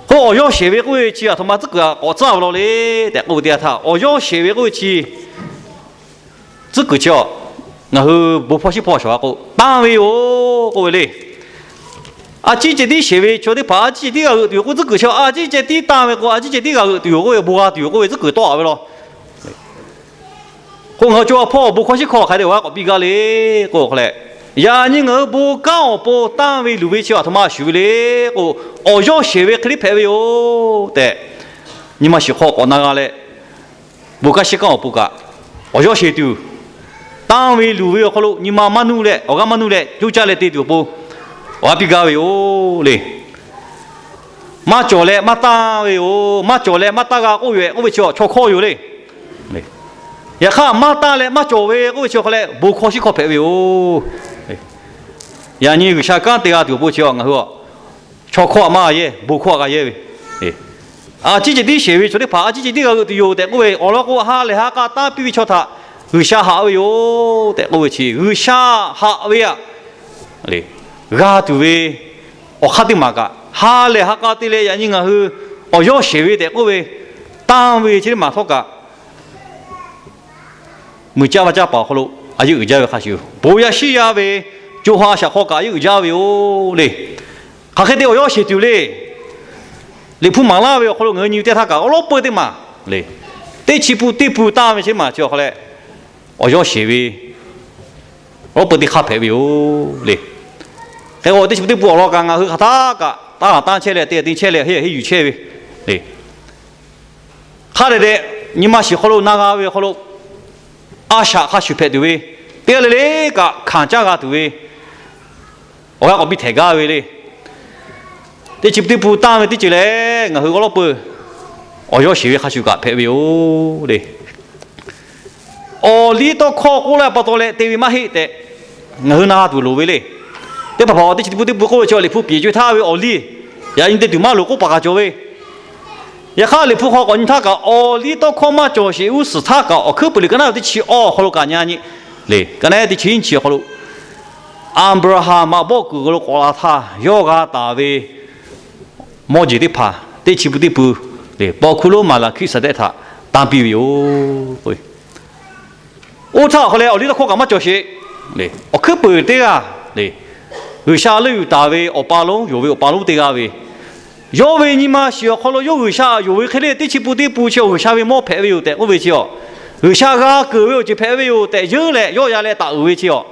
K'o, awˬ yawˇ sheˍ ve k'oˆ ve chi aˬ htoꞈ ma tcuhˉ kuiˬ k'awꞈ tcuhˉ ve law le tehꞈ k'oˆ ve teˇ yanˇ htaˇ, awˬ yawˇ sheˍ ve k'oˆ ve chi tcuhˉ kuiˬ chi a, ngaˬ hui bon hpawˇ shiˉ hpawˇ shawˍ a k'o, tanˇ ve yoˬ k'oˆ ve le. A ciˉ ceh tiˉ sheˍ ve chaw teˇ hpaˍ a ciˉ ceh tiˉ g'a g'euꞈ tuˬ yoˬ k'oˆ tcuhˉ kuiˬ chi a, a ciˉ ceh tiˉ tanˇ ve k'o, a ciˉ ceh tiˉ g'a g'euꞈ tuˬ yoˬ k'oˆ ve, bon g'a tuˬ yoˬ k'oˆ ve tcuhˉ kuiˬ tawˆ a ve law. K'o, ngaˬ hui co a hpawˇ bon hkawˇ shiˉ hkawˇ hk'a dehꞈ awˬ g'aˇ k'awꞈ piˇ gaˇ le k'o, awˬ hk'aw leh, yaꞈ nyi ngaˬ hui bon kanˉ awˬ pon tanˇ ve luˬ ve chi aˬ htoꞈ ma shuˍ ve le k'o, awˬ yawˇ sheˍ ve hk'e tiˉ hpehꞈ ve yoˬ tehꞈ, nyi ma shiˍ hk'aw k'awꞈ na g'a leh, bon kanˉ shiˉ kanˉ awˬ pon kaꞈ, awˬ yawˇ sheˍ tuˬ, tanˇ ve luˬ ve awˬ hk'aw lo nyi ma maˇ nuˇ leh, awˬ g'aˇ maˇ nuˇ leh, coˇ caˇ leh te tuˬ awˬ pon awˬ g'aˇ piˇ gaˇ ve yoˬ le. Maˇ cawˬ leh maˇ tanˇ ve yoˬ. Maˇ cawˬ leh maˇ tanˇ g'a k'oˆ yoˬ k'oˆ ve chi chaw hkawˇ yoˬ le. Yaꞈ hk'aˇ, maˇ tanˇ leh maˇ cawˬ ve k'oˆ ve chi awˬ hk'aw leh bon hkawˇ shiˉ hkawˇ hpehꞈ ve yoˬ. Yaꞈ nyi G'uiˬsha kanˉ te g'a tuˬ awˬ pon chi ngaˬ hui a chaw hkawˇ a maˇ g'a yehˇ, bon hkawˇ a g'a yehˇ ve. A ciˉ ceh tiˉ sheˍ ve chaw teˇ hpaˍ a ciˉ ceh tiˉ g'a g'euꞈ tuˬ yoˬ tehꞈ k'oˆ ve, awˬ lawn k'o, ha lehˬ ha k'a tanˇ piˇ ve chaw htaꞈ G'uiˬsha haꞈ ve yoˬ tehꞈ k'oˆ ve chi, G'uiˬsha haꞈ ve aꞈ, g'a tuˬ ve awˬ hk'aˇ teˇ maˬ kaꞈ, ha lehˬ ha k'a te leh yaꞈ nyi ngaˬ hui awˬ yawˇ sheˍ ve tehꞈ k'oˆ ve, tanˇ ve chi teˇ maˬ htawˇ kaꞈ, muiˬ caˇ vaˇ caˇ paˍ awˬ hk'aw lo a yeˇ uiˍ jaˇ ve hk'a shuˍ, bon yaˇ shiˉ yaˇ ve co ha shaꞈ hk'aw kaꞈ a yeˇ uiˍ jaˇ ve yoˬ le. Hk'aˬ hk'e te awˬ yawˇ sheˍ tuˬ le. Liꞈ hpu maˍ laˇ ve awˬ hk'aw lo ngaˬ hui nyi ve teˇ htaˇ kaꞈ, awˬ lawˉ peuˇ teˇ maˬ le, teˇ chi pun teˇ pun tanˇ ve chi maˬ chi awˬ hk'aw leh, awˬ yawˇ sheˍ ve awˬ lawˉ peuˇ teˇ hk'aˇ hpehꞈ ve yoˬ le. Hk'e k'o, teˇ chi pun teˇ pun awˬ lawn kaꞈ ngaˬ hui hk'aˬ htaˇ kaꞈ tanˇ laˬ tanˇ chehˇ leh te te chehˇ leh heˆ heˆ yuˬ chehˇ ve le. Hk'a dehꞈ dehꞈ nyi ma shiˍ hk'aw lo na g'a ve awˬ hk'aw lo, a shaꞈ hk'a shuˍ hpehꞈ tuˬ ve, teˇ g'aˇ le le kaꞈ hkanˍ caˇ g'a tuˬ ve awˬ g'aˇ k'awꞈ piˇ htehꞈ gaˇ ve le. Teˇ chi pun teˇ pun tanˇ ve teˇ ceuˬ lehˬ, ngaˬ hui awˬ lawˉ peuˇ awˬ yawˇ sheˍ ve hk'a shuˍ kaꞈ hpehꞈ ve yoˬ le. Awˬ liˇ tawˇ hkawˇ k'oˆ laˇ pa taw leh te ve maˇ heˆ tehꞈ, ngaˬ hui na g'a tuˬ loˍ ve le. Teˇ hpaˍ hpaˍ teˇ chi pun teˇ pun k'oˆ ve chi Liꞈ hpu piˍ co htaˇ ve awˬ liˇ, yaꞈ nyi te tuˬ maˇ loˍ k'oˆ paˍ kaꞈ cawˬ ve. Yaꞈ hk'aˇ, Liꞈ hpu hk'aw k'awꞈ nyi htaˇ kaꞈ, awˬ liˇ tawˇ hkawˇ maˇ cawˬ sheˍ g'uˇ suhˍ htaˇ kaꞈ, awˬ hkuiˉ puiˍ liꞈ ka naˉ ve teˇ chi awˇ awˬ hk'aw lo kaꞈ nyi nyi le. Ka naˉ teˇ chi nyiˇ chi awˬ hk'aw lo, Aˍbraˍhanˍ maꞈ bawˆ kuiˬ lo k'awꞈ la htaˇ yawˇ g'a taˍ ve mawˇ jeˬ teˇ hpaˍ teˇ chi pun teˇ pun le, paw hkuˇ lonˉ Maˍlaˍhkiˆsaˍdehˆ htaꞈ tanˇ piˇ ve yoˬ. Oˇ htaˇ awˬ hk'aw leh awˬ liˇ tawˇ hkawˇ kaꞈ maˇ cawˬ sheˍ le. Awˬ hkuiˉ puiˍ teˇ g'aˇ le, G'uiˬsha leuˆ yuˬ taˍ ve awˬ pa lonˉ, yonˍ ve awˬ pa lonˉ teˇ g'aˇ ve, yawˇ ve nyi ma shiˍ awˬ hk'aw lo yawˇ G'uiˬsha yonˍ ve hk'e le, teˇ chi pun teˇ pun chi G'uiˬsha ve mawˇ hpehꞈ ve yoˬ tehꞈ k'oˆ ve chi a, G'uiˬsha g'a keunˍ ve awˬ ceuˬ hpehꞈ ve yoˬ tehꞈ yeunˇ leh yawˇ ya leh taˍ uiˍ ve chi a,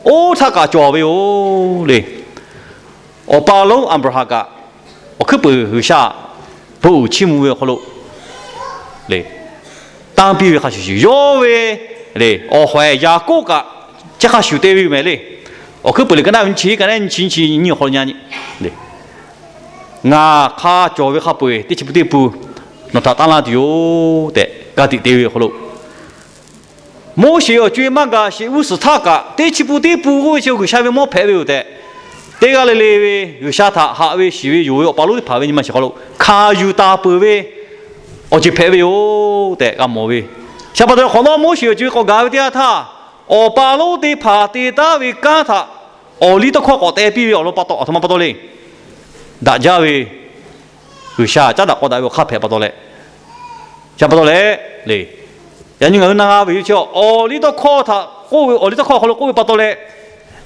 oˇ htaˇ kaꞈ cawˬ ve yoˬ le. Awˬ pa lonˉ Aˍbraˍhanˍ kaꞈ, awˬ hkuiˉ puiˍ G'uiˬsha bon uiˍ chiˇ mvuh ve awˬ hk'aw lo le, tanˇ piˇ ve hk'a shuˍ shuˍ, yawˇ ve le awˬ hawehˍ Yaˍkoˆ kaꞈ chehˇ hk'a shuˍ te ve yoˬ mehˍ le. Awˬ hkuiˉ puiˍ liꞈ ka naˉ ve nyiˇ chi, ka naˉ nyiˇ chi nyiˇ chi nyiˇ awˬ hk'aw lo nyi nyi le, ngaˬ hk'a cawˬ ve hk'a peu-eˬ teˇ chi pun teˇ pun nawˬ htaꞈ tanˇ laˇ tuˬ yoˬ tehꞈ ka tiꞈ te ve awˬ hk'aw lo, Moˉseˍ awˬ co-e maˇ gaˬ sheˍ g'uˇ suhˍ htaˇ kaꞈ, teˇ chi pun teˇ pun k'oˆ ve chi G'uiˬsha ve mawˇ hpehꞈ ve yoˬ tehꞈ, teˇ g'aˇ le le ve G'uiˬsha htaꞈ haꞈ ve shiˍ ve yonˍ ve awˬ pa lonˉ teˇ hpaˍ ve nyi ma shiˍ hk'aw lo hkanˍ yuˬ taˍ peuˬ ve awˬ ceuˬ hpehꞈ ve yoˬ tehꞈ g'a mawˬ ve. Chi pa taw leh hk'awꞈ nawˉ Moˉseˍ awˬ co-e k'awꞈ gaˬ ve teˇ yanˇ htaˇ, awˬ pa lonˉ teˇ hpaˍ te taˉ ve kanˉ htaꞈ awˬliˇ tawˇ hkawˇ k'awꞈ te piˇ ve awˬ lawn pa taw, aˬ htoꞈ ma pa taw le. Daꞈ jaˇ ve G'uiˬsha caˉ daꞈ k'aw daꞈ ve awˬ hk'aˇ hpehꞈ pa taw leh, chi pa taw leh le, yaꞈ nyi ngaˬ hui na g'a ve yoˬ chi, awˬliˇ tawˇ hkawˇ htaꞈ k'oˆ ve, awˬliˇ tawˇ hkawˇ awˬ hk'aw lo k'oˆ ve pa taw leh,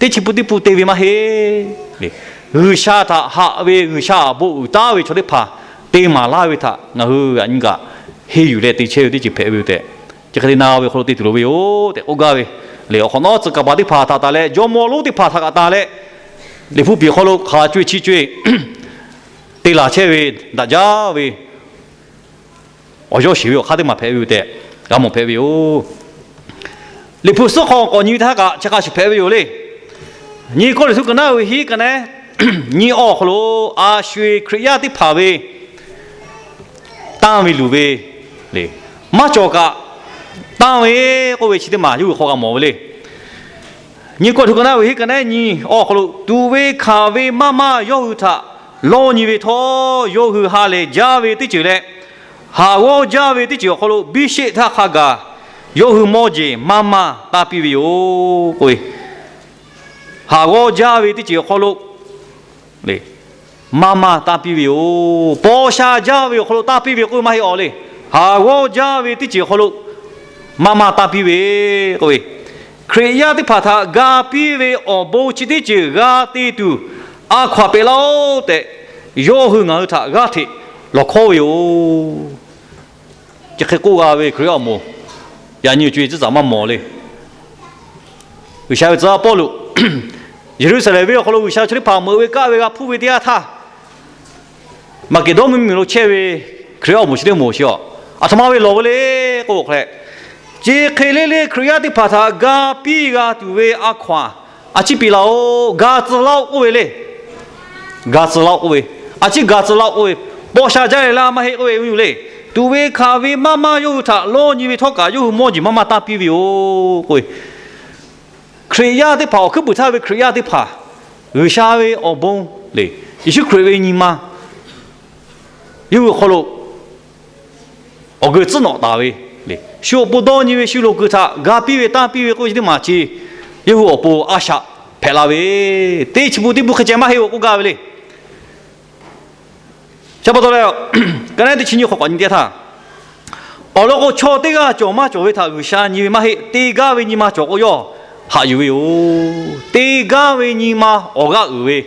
teˇ chi pun teˇ pun te ve maˇ heˆ. G'uiˬsha htaꞈ haꞈ ve, G'uiˬsha awˬ bon uiˍ taˉ ve chaw teˇ hpaˍ te maˍ laˇ ve htaꞈ ngaˬ hui yaꞈ nyi kaꞈ henˇ yuˬ leh te chehˇ ve teˇ ceuˬ hpehꞈ ve yoˬ tehꞈ, chi hk'e te na ve awˬ hk'aw lo te tuˬ loˍ ve yoˬ tehꞈ k'oˆ gaˇ ve. Lehˬ, awˬ hk'awꞈ nawˉ tcuh kaˍ paˍ teˇ hpaˍ htaꞈ tanˬ leh, jawˇmawˇ lonˉ teˇ hpaˍ htaꞈ kaꞈ tanˬ leh, Liꞈ hpu piˍ awˬ hk'aw lo hk'aˬ co-e chi co-e te laˬ chehˇ ve, daꞈ jaˇ ve awˬ yawˇ sheˍ ve awˬ hk'aˇ teˇ maˬ hpehꞈ ve yoˬ tehꞈ g'a mawˬ hpehꞈ ve yoˬ. Liꞈ hpu suhˉ hk'aw k'awꞈ nyi ve htaˇ kaꞈ chi hk'a shuˍ hpehꞈ ve yoˬ le. Nyi Kawˇrenˍhtuˆ ka naˉ uiˍ hiˉ ka neh nyi awˬ hk'aw lo a sho-eˬ Hkriꞈ yaˇ teˇ hpaˍ ve tanˇ ve luˬ ve le, maˇ cawˬ kaꞈ tanˇ ve k'oˆ ve chi teˇ maˬ yawˇ hui hk'aw g'a mawˬ ve le. Nyi Kawˇrenˍhtuˆ ka naˉ uiˍ hiˉ ka neh nyi awˬ hk'aw lo, tuꞈ ve hkanˍ ve maˇ maˇ yawˇ hui htaꞈ lawˇ nyi ve htawˇ, yawˇ hui ha lehˬ jaˇ ve teˇ ceuˬ leh, haˍ g'awˇ jaˇ ve teˇ ceuˬ awˬ hk'aw lo biˇ sheˆ htaˇ hk'a gaˬ yawˇ hui mawˇ jeˬ maˇ maˇ tanˇ piˇ ve yoˬ k'oˆ ve. Haˍ g'awˇ jaˇ ve teˇ ceuˬ awˬ hk'aw lo maˇ maˇ tanˇ piˇ ve yoˬ. Paw sha jaˇ ve awˬ hk'aw lo tanˇ piˇ ve k'oˆ ve maˇ heˆ awˬ le. Haˍ g'awˇ jaˇ ve teˇ ceuˬ awˬ hk'aw lo maˇ maˇ tanˇ piˇ ve k'oˆ ve, Hkriꞈ yaˇ teˇ hpaˍ htaꞈ ga piˇ ve awˬ bon chi teˇ ceuˬ g'a te tuˬ a hkaw-anˬ pehꞈ laˇ-oˆ tehꞈ, yawˇ hui ngaˬ hui htaꞈ g'aˇ hteꞈ lawˬ hkawˉ ve yoˬ. Chi hk'e k'oˆ g'a ve Hkriꞈ yaˇ awˬ moˍ, yaꞈ nyi awˬ co-e tcuhˉ taˍ maˇ mawˬ le. G'uiˬsha ve tcuh yaˇ Pawˇluꞈ Yeˍruˆsaˍlehnˍ venˇ awˬ hk'aw lo G'uiˬsha ve chaw teˇ hpaˍ meuꞈ ve kaˆ ve g'a hpuˇ ve teˇ yanˇ htaˇ, Maˍkeˍdawˇ mvuhˇmiˬ lo chehˇ ve Hkriꞈ yaˇ awˬ moˍ chi teˇ moˍ chi a, aˬ htoꞈ ma ve lawˬ ve le k'oˆ k'o leh, chi hk'e le le Hkriꞈ yaˇ teˇ hpaˍ htaꞈ ga piˇ g'a tuˬ ve a hkaw-anˬ a ciˉ piˇ laˇ-oˆ, ga tcuh laˇ-oˆ k'oˆ ve le. Ga tcuh laˇ-oˆ k'oˆ ve, a ciˉ ga tcuh laˇ-oˆ k'oˆ ve, paw sha jaˇ leh laˇ maˇ heˆ k'oˆ ve yoˬ le. Tuꞈ ve hkanˍ ve maˇ maˇ yawˇ hui htaꞈ lawˇ nyi ve htawˇ kaꞈ yawˇ hui mawˇ jeˬ maˇ maˇ tanˇ piˇ ve yoˬ k'oˆ ve, Hkriꞈ yaˇ teˇ hpaˍ, awˬ hkuiˉ puiˍ htaˇ ve Hkriꞈ yaˇ teˇ hpaˍ, G'uiˬsha ve awˬ bon le, Yeˍsuˆ Hkriꞈ ve nyi ma yawˇ hui awˬ hk'aw lo awˬ geu tcuhˉ nawꞈ taˍ ve le, shu awˬ pon dawˇ nyi ve, shu loˍ kuiˬ htaꞈ ga piˇ ve tanˇ piˇ ve k'oˆ ve chi teˇ maˬ chi yawˇ hui awˬ pon a shaꞈ hpehꞈ la ve, teˇ chi pun teˇ pun hk'e ceh maˇ heˆ-oˬ k'oˆ gaˇ ve le. Chi pa taw leh, ka naˉ teˇ chi nyi hk'aw k'awꞈ nyi teˇ htaˇ, awˬ lawn k'o, chaw teˇ g'aˇ cawˬ maˇ cawˬ ve htaꞈ G'uiˬsha nyi ve maˇ heˆ. Te gaˇ ve nyi ma cawˬ k'o, yawˇ haꞈ yuˬ ve yoˬ. Te gaˇ ve nyi ma awˬ g'aˇ uiˍ ve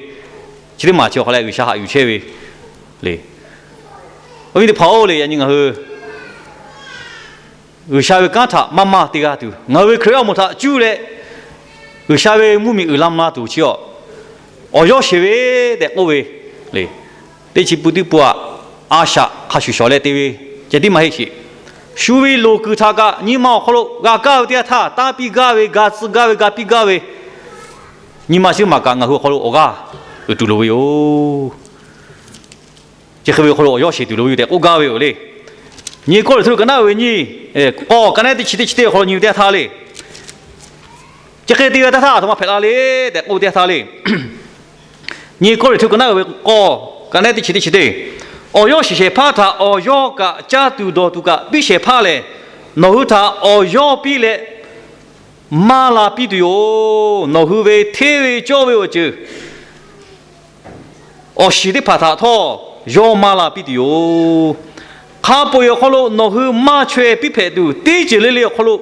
chi teˇ maˬ chi awˬ hk'aw leh G'uiˬsha haꞈ yuˬ chehˇ ve le. Awˬ viˉ teˇ hpaˍ-oˬ le, yaꞈ nyi ngaˬ hui G'uiˬsha ve kanˉ htaꞈ maˇ maˇ te g'a tuˬ, ngaˬ hui ve Hkriꞈ yaˇ awˬ moˍ htaꞈ cuˇ leh G'uiˬsha ve mvuhˇmiˬ uiˍ la mvuh la tuˬ chi a, awˬ yawˇ sheˍ ve tehꞈ k'oˆ ve le. Teˇ chi pun teˇ pun aꞈ, a shaꞈ hk'a shuˍ shawˍ leh te ve ceh tiˉ maˇ heˆ sheˍ. Shu ve loˍ kuiˬ htaꞈ kaꞈ nyi ma awˬ hk'aw lo g'a kaˇ ve teˇ yanˇ htaˇ, tanˇ piˇ gaˇ ve, ga tcuh gaˇ ve, ga piˇ gaˇ ve nyi ma chi maˬ kaꞈ ngaˬ hui awˬ hk'aw lo awˬ g'aˇ uiˍ tuˬ loˍ ve yoˬ. Chi hk'e ve awˬ hk'aw lo awˬ yawˇ sheˍ tuˬ loˍ ve yoˬ tehꞈ k'oˆ gaˇ ve yoˬ le. Nyi Kawˇrenˍhtuˆ ka naˉ uiˍ ve nyi k'awˇ, ka naˉ teˇ chi teˇ chi teˇ awˬ hk'aw lo nyi ve teˇ yanˇ htaˇ le. Chi hk'e te ve teˇ htaˇ aˬ htoꞈ ma hpehꞈ la le tehꞈ k'oˆ ve teˇ yanˇ htaˇ le. Nyi Kawˇrenˍhtuˆ ka naˉ uiˍ ve k'awˇ, ka naˉ teˇ chi teˇ chi teˇ, awˬ yawˇ shiˍ shehˍ hpaˇ htaꞈ awˬ yawˇ kaꞈ caˇ tuˬ dawˬ tuˬ kaꞈ piˇ shehˍ hpaˇ lehˬ, nawˬ hui htaꞈ awˬ yawˇ piˇ leh maˇ la piˇ tuˬ yoˬ. Nawˬ hui ve hteˇ ve cawˇ ve awˬ ceuˬ awˬ shiˍ teˇ hpaˍ htaꞈ htawˇ yawˇ maˇ la piˇ tuˬ yoˬ. Hk'a peu-eˬ awˬ hk'aw lo nawˬ hui maˇ chaweh piˇ hpehꞈ tuˬ, teˇ ceuˬ le le awˬ hk'aw lo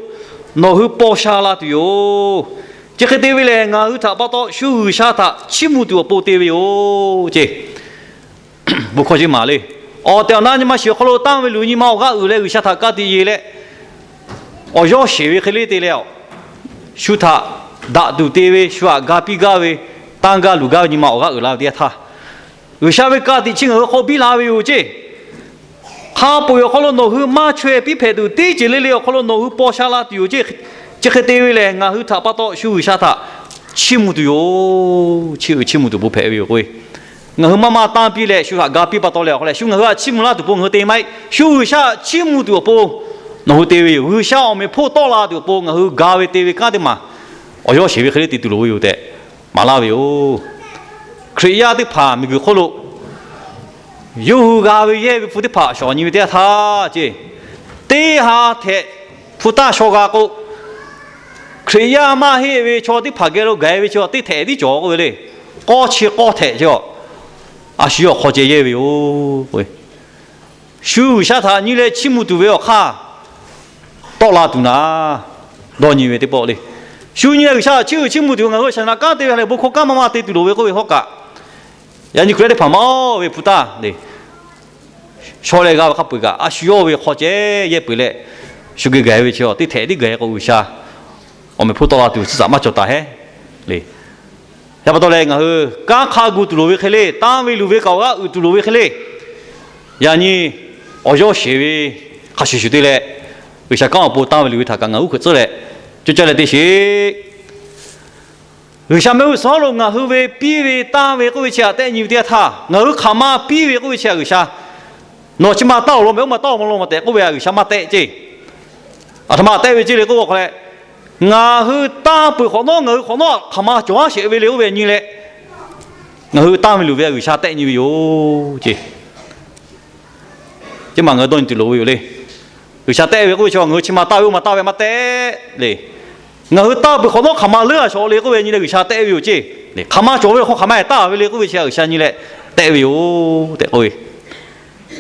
nawˬ hui paw sha la tuˬ yoˬ. Chi hk'e te ve lehˬ, ngaˬ hui htaꞈ pa taw shu G'uiˬsha htaꞈ chiˇ mvuh tuˬ awˬ pon te ve yoˬ ce. Bon hkawˇ ceˇ maˍ le. Awˬ tehˬ awˬ na nyi ma shiˍ awˬ hk'aw lo tanˇ ve luˬ nyi ma awˬ g'aˇ uiˍ leh G'uiˬsha htaꞈ ka tiꞈ yeˬ leh, awˬ yawˇ sheˍ ve hk'e le te leh, shu htaꞈ daꞈ tuˬ te ve, shu htaꞈ ga piˇ gaˇ ve, tanˇ gaˇ luˬ gaˇ ve nyi ma awˬ g'aˇ uiˍ la ve teˇ yanˇ htaˇ, G'uiˬsha ve ka tiꞈ chi ngaˬ hui hk'aw biˇ la ve yoˬ ce. Hk'a peu-eˬ awˬ hk'aw lo nawˬ hui maˇ chaweh piˇ hpehꞈ tuˬ, teˇ ceuˬ le le awˬ hk'aw lo nawˬ hui paw sha la tuˬ yoˬ ce. Chi hk'e te ve lehˬ, ngaˬ hui htaꞈ pa taw shu G'uiˬsha htaꞈ chiˇ mvuh tuˬ yoˬ. Chiˇ uiˍ chiˇ mvuh tuˬ awˬ pon hpehꞈ ve yoˬ k'o, ngaˬ hui maˇ maˇ tanˇ piˇ leh shu htaꞈ ga piˇ pa taw leh awˬ hk'aw leh, shu ngaˬ hui htaꞈ chiˇ mvuh laˇ tuˬ awˬ pon ngaˬ hui te maˇ heˆ. Shu G'uiˬsha chiˇ mvuh tuˬ awˬ pon nawˬ hui te ve yoˬ. G'uiˬsha awˬ meꞈ hponˇ tawˆ la tuˬ awˬ pon ngaˬ hui ga ve te ve kanˉ teˇ maˬ awˬ yawˇ sheˍ ve hk'e le te tuˬ loˍ ve yoˬ tehꞈ maˍ laˇ ve yoˬ. Hkriꞈ yaˇ teˇ hpaˍ miˬguiˬ hk'oˆ lo yawˇ hui g'a ve yehˇ ve hpu teˇ hpaˍ shawˍ nyi ve teˇ yanˇ htaˇ ce, teˇ ha htehꞈ hpu taˇ shaw g'a k'o, Hkriꞈ yaˇ maˇ heˆ ve chaw teˇ hpaˍ geh lo gaˬ e ve chi teˇ htehꞈ tiˉ cawˬ k'oˆ ve le. K'awˇ chi k'awˇ htehꞈ chi a, a shu yawˇ hk'aw ceh yehˇ ve yoˬ. Shu G'uiˬsha htaꞈ nyi leh chiˇ mvuh tuˬ ve awˬ hk'aˇ tawˆ la tuˬ naˍ, dawˇ nyi ve teˇ pawˆ le. Shu nyi leh G'uiˬsha htaꞈ chiˇ uiˍ chiˇ mvuh tuˬ ve ngaˬ hui shaˍ naꞈ kanˉ te ve ha lehˬ bon hkawˇ kanˉ maˇ maˇ te tuˬ loˍ ve k'oˆ ve hawˉ kaꞈ, yaꞈ nyi Hkriꞈ yaˇ teˇ hpaˍ maˇ ve hpu taˇ le, shaw leh g'a ve hk'a peu-eˬ kaꞈ a shu yawˇ ve hk'aw ceh yehˇ peuˬ leh, shu geh gaˬ e ve chi teˇ htehꞈ tiˉ gaˬ e k'o G'uiˬsha awˬ meꞈ hponˇ tawˆ la tuˬ tcuhˉ tcuhˉ maˇ cawˬ taˍ heˆ le. Yaꞈ pa taw leh ngaˬ hui kanˉ hk'a gu tuˬ loˍ ve hk'e le, tanˇ ve luˬ ve kaꞈ awˬ g'aˇ uiˍ tuˬ loˍ ve hk'e le, yaꞈ nyi awˬ yawˇ sheˍ ve hk'a shuˍ shuˍ te leh, G'uiˬsha kanˉ awˬ pon tanˇ ve luˬ ve htaꞈ kaꞈ ngaˬ hui k'awꞈ tcuhˉ leh, coˇ caˇ leh te sheˍ. G'uiˬsha mehˆ g'uˇ suhˍ lo ngaˬ hui ve piˇ ve tanˇ ve k'oˆ ve chi htaꞈ tehˆ nyi ve teˇ yanˇ htaˇ, ngaˬ hui hk'aˬ ma piˇ ve k'oˆ ve chi htaꞈ G'uiˬsha, nawˬ chi ma taˇ awˬ lawn meh, oˇ ma taˇ awˬ lawn meh tehꞈ k'oˆ ve htaꞈ G'uiˬsha maˇ tehˆ ce. Aˬ htoꞈ ma tehˆ ve ce le k'oˆ k'o hk'a leh, ngaˬ hui tanˇ peuˬ hk'awꞈ nawˉ, ngaˬ hui hk'awꞈ nawˉ hk'aˬ ma cawˬ haˉ sheˍ ve le oˇ ve nyi leh, ngaˬ hui tanˇ ve luˬ ve htaꞈ G'uiˬsha tehˆ nyi ve yoˬ ce. Chi ma ngaˬ hui dawˇ nyi tuˬ loˍ ve yoˬ le. G'uiˬsha tehˆ ve k'oˆ ve chi ngaˬ hui chi ma taˇ ve oˇ ma taˇ ve maˇ tehˆ le. Ngaˬ hui tanˇ peuˬ hk'awꞈ nawˉ hk'aˬ ma leuˉ a shawˍ le k'oˆ ve nyi leh G'uiˬsha tehˆ ve yoˬ ce. Hk'aˬ ma cawˬ ve hk'aw hk'aˬ ma taˇ ve le k'oˆ ve chi htaꞈ G'uiˬsha nyi leh tehˆ ve yoˬ tehꞈ k'oˆ ve.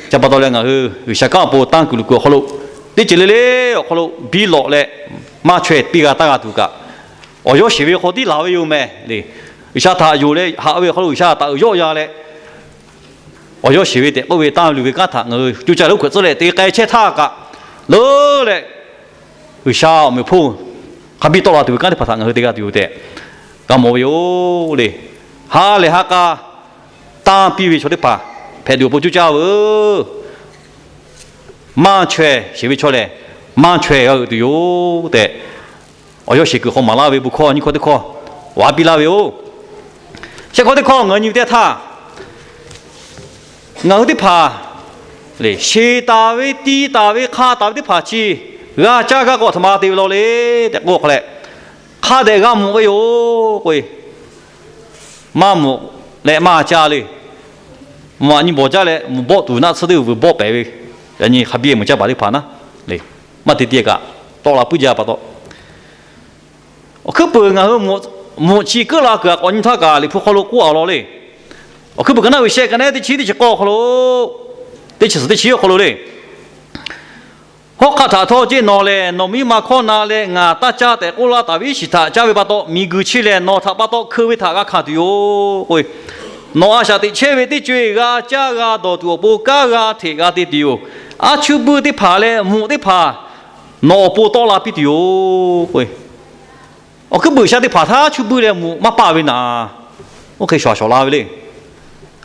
Chi pa taw leh ngaˬ hui G'uiˬsha kanˉ awˬ pon tanˇ kuiˬ luˬ kuiˬ awˬ hk'aw lo teˇ ceuˬ le le awˬ hk'aw lo biˇ lawꞈ leh maˇ chaweh piˇ g'a taˇ g'a tuˬ kaꞈ, awˬ yawˇ sheˍ ve hk'aw tiˉ laˬ ve yoˬ meh le. G'uiˬsha htaꞈ yonˍ leh haꞈ ve awˬ hk'aw lo G'uiˬsha htaꞈ uiˍ yawˆ ya leh, awˬ yawˇ sheˍ ve tehꞈ k'oˆ ve tanˇ ve luˬ ve kanˉ htaꞈ ngaˬ hui coˇ caˇ leh oˇ hk'e tcuhˉ leh te k'ai chehˇ htaˇ kaꞈ, leuˉ leh G'uiˬsha awˬ meꞈ hponˇ hk'a biˇ tawˆ la tuˬ ve kanˉ teˇ hpaˍ htaꞈ ngaˬ hui te g'a tuˬ yoˬ tehꞈ g'a mawˬ ve yoˬ le. Ha lehˬ ha k'a tanˇ piˇ ve chaw teˇ hpaˍ hpehꞈ tuˬ awˬ pon coˇ caˇ veuˬ. Maˇ chaweh sheˍ ve chaw lehˬ, maˇ chaweh g'a g'euꞈ tuˬ yoˬ tehꞈ, awˬ yawˇ sheˍ kuiˬ hk'aw maˍ laˇ ve bon hkawˇ nyiˇ hkawˇ teˇ hkawˇ awˬ haˉ piˇ laˇ ve yoˬ. Shehˆ hkawˇ teˇ hkawˇ ngaˬ hui nyi ve teˇ htaˇ, ngaˬ hui teˇ hpaˍ sheˍ taˍ ve, ti taˍ ve, hk'a taˍ ve teˇ hpaˍ chi g'a caˇ gaˇ k'o aˬ htoꞈ ma te ve law le tehꞈ k'oˆ k'o leh, hk'a dehꞈ g'a mawˬ ve yoˬ k'o, maˇ mawˬ leh maˇ caˇ le. Mvuhˇ aꞈ nyi bawˬ jaˇ leh mvuhˇ bawˆ tuˬ naˆ tsuhˇ teˇ vuiˬ bawˆ pehˍ ve, yaꞈ nyi hk'a biˇ mvuhˇ caˇ paˍ teˇ hpaˍ naˉ le, maˇ te te kaꞈ tawˆ la puiˉ jaˇ pa taw, awˬ hkuiˉ puiˍ ngaˬ hui mvuhꞈ chi keuˆ la kuiˬ aꞈ k'awꞈ nyi htaˇ kaꞈ Liꞈ hpu hk'aw lo k'oˆ a law le. Awˬ hkuiˉ puiˍ ka naˉ ve shehˆ ka nehˉ teˇ chi teˇ chi k'awˇ hk'aw lo, teˇ chi suhˍ teˇ chi awˬ hk'aw lo le, hawˉ hk'aˆ htaꞈ htawˇ ceˇ nawˬ lehˬ nawˬ miˇ ma hkawˇ na leh ngaˬ taˇ caˇ tehꞈ k'oˆ laˇ taˍ ve iˉ shiˍ htaꞈ caˇ ve pa taw, miˬguiˬ chi lehˬ nawˬ htaꞈ pa taw hkeu ve htaꞈ g'a hkanˍ tuˬ yoˬ k'o, nawˬ a shaꞈ teꞈ chehˇ ve teˇ co e g'a caˇ g'a dawˬ tuˬ awˬ pon kanˉ g'a hteꞈ g'a te tuˬ yoˬ. Aˉ chuˇ buiˇ teˇ hpaˍ leh mvuhꞈ teˇ hpaˍ nawˬ awˬ pon tawˆ la piˇ tuˬ yoˬ k'o, awˬ hkuiˉ puiˍ G'uiˬsha teˇ hpaˍ htaˇ aˉ chuˇ buiˇ leh mvuhꞈ maˇ paˆ ve naˍ, oˇ hk'e shawˍ shawˍ la ve le.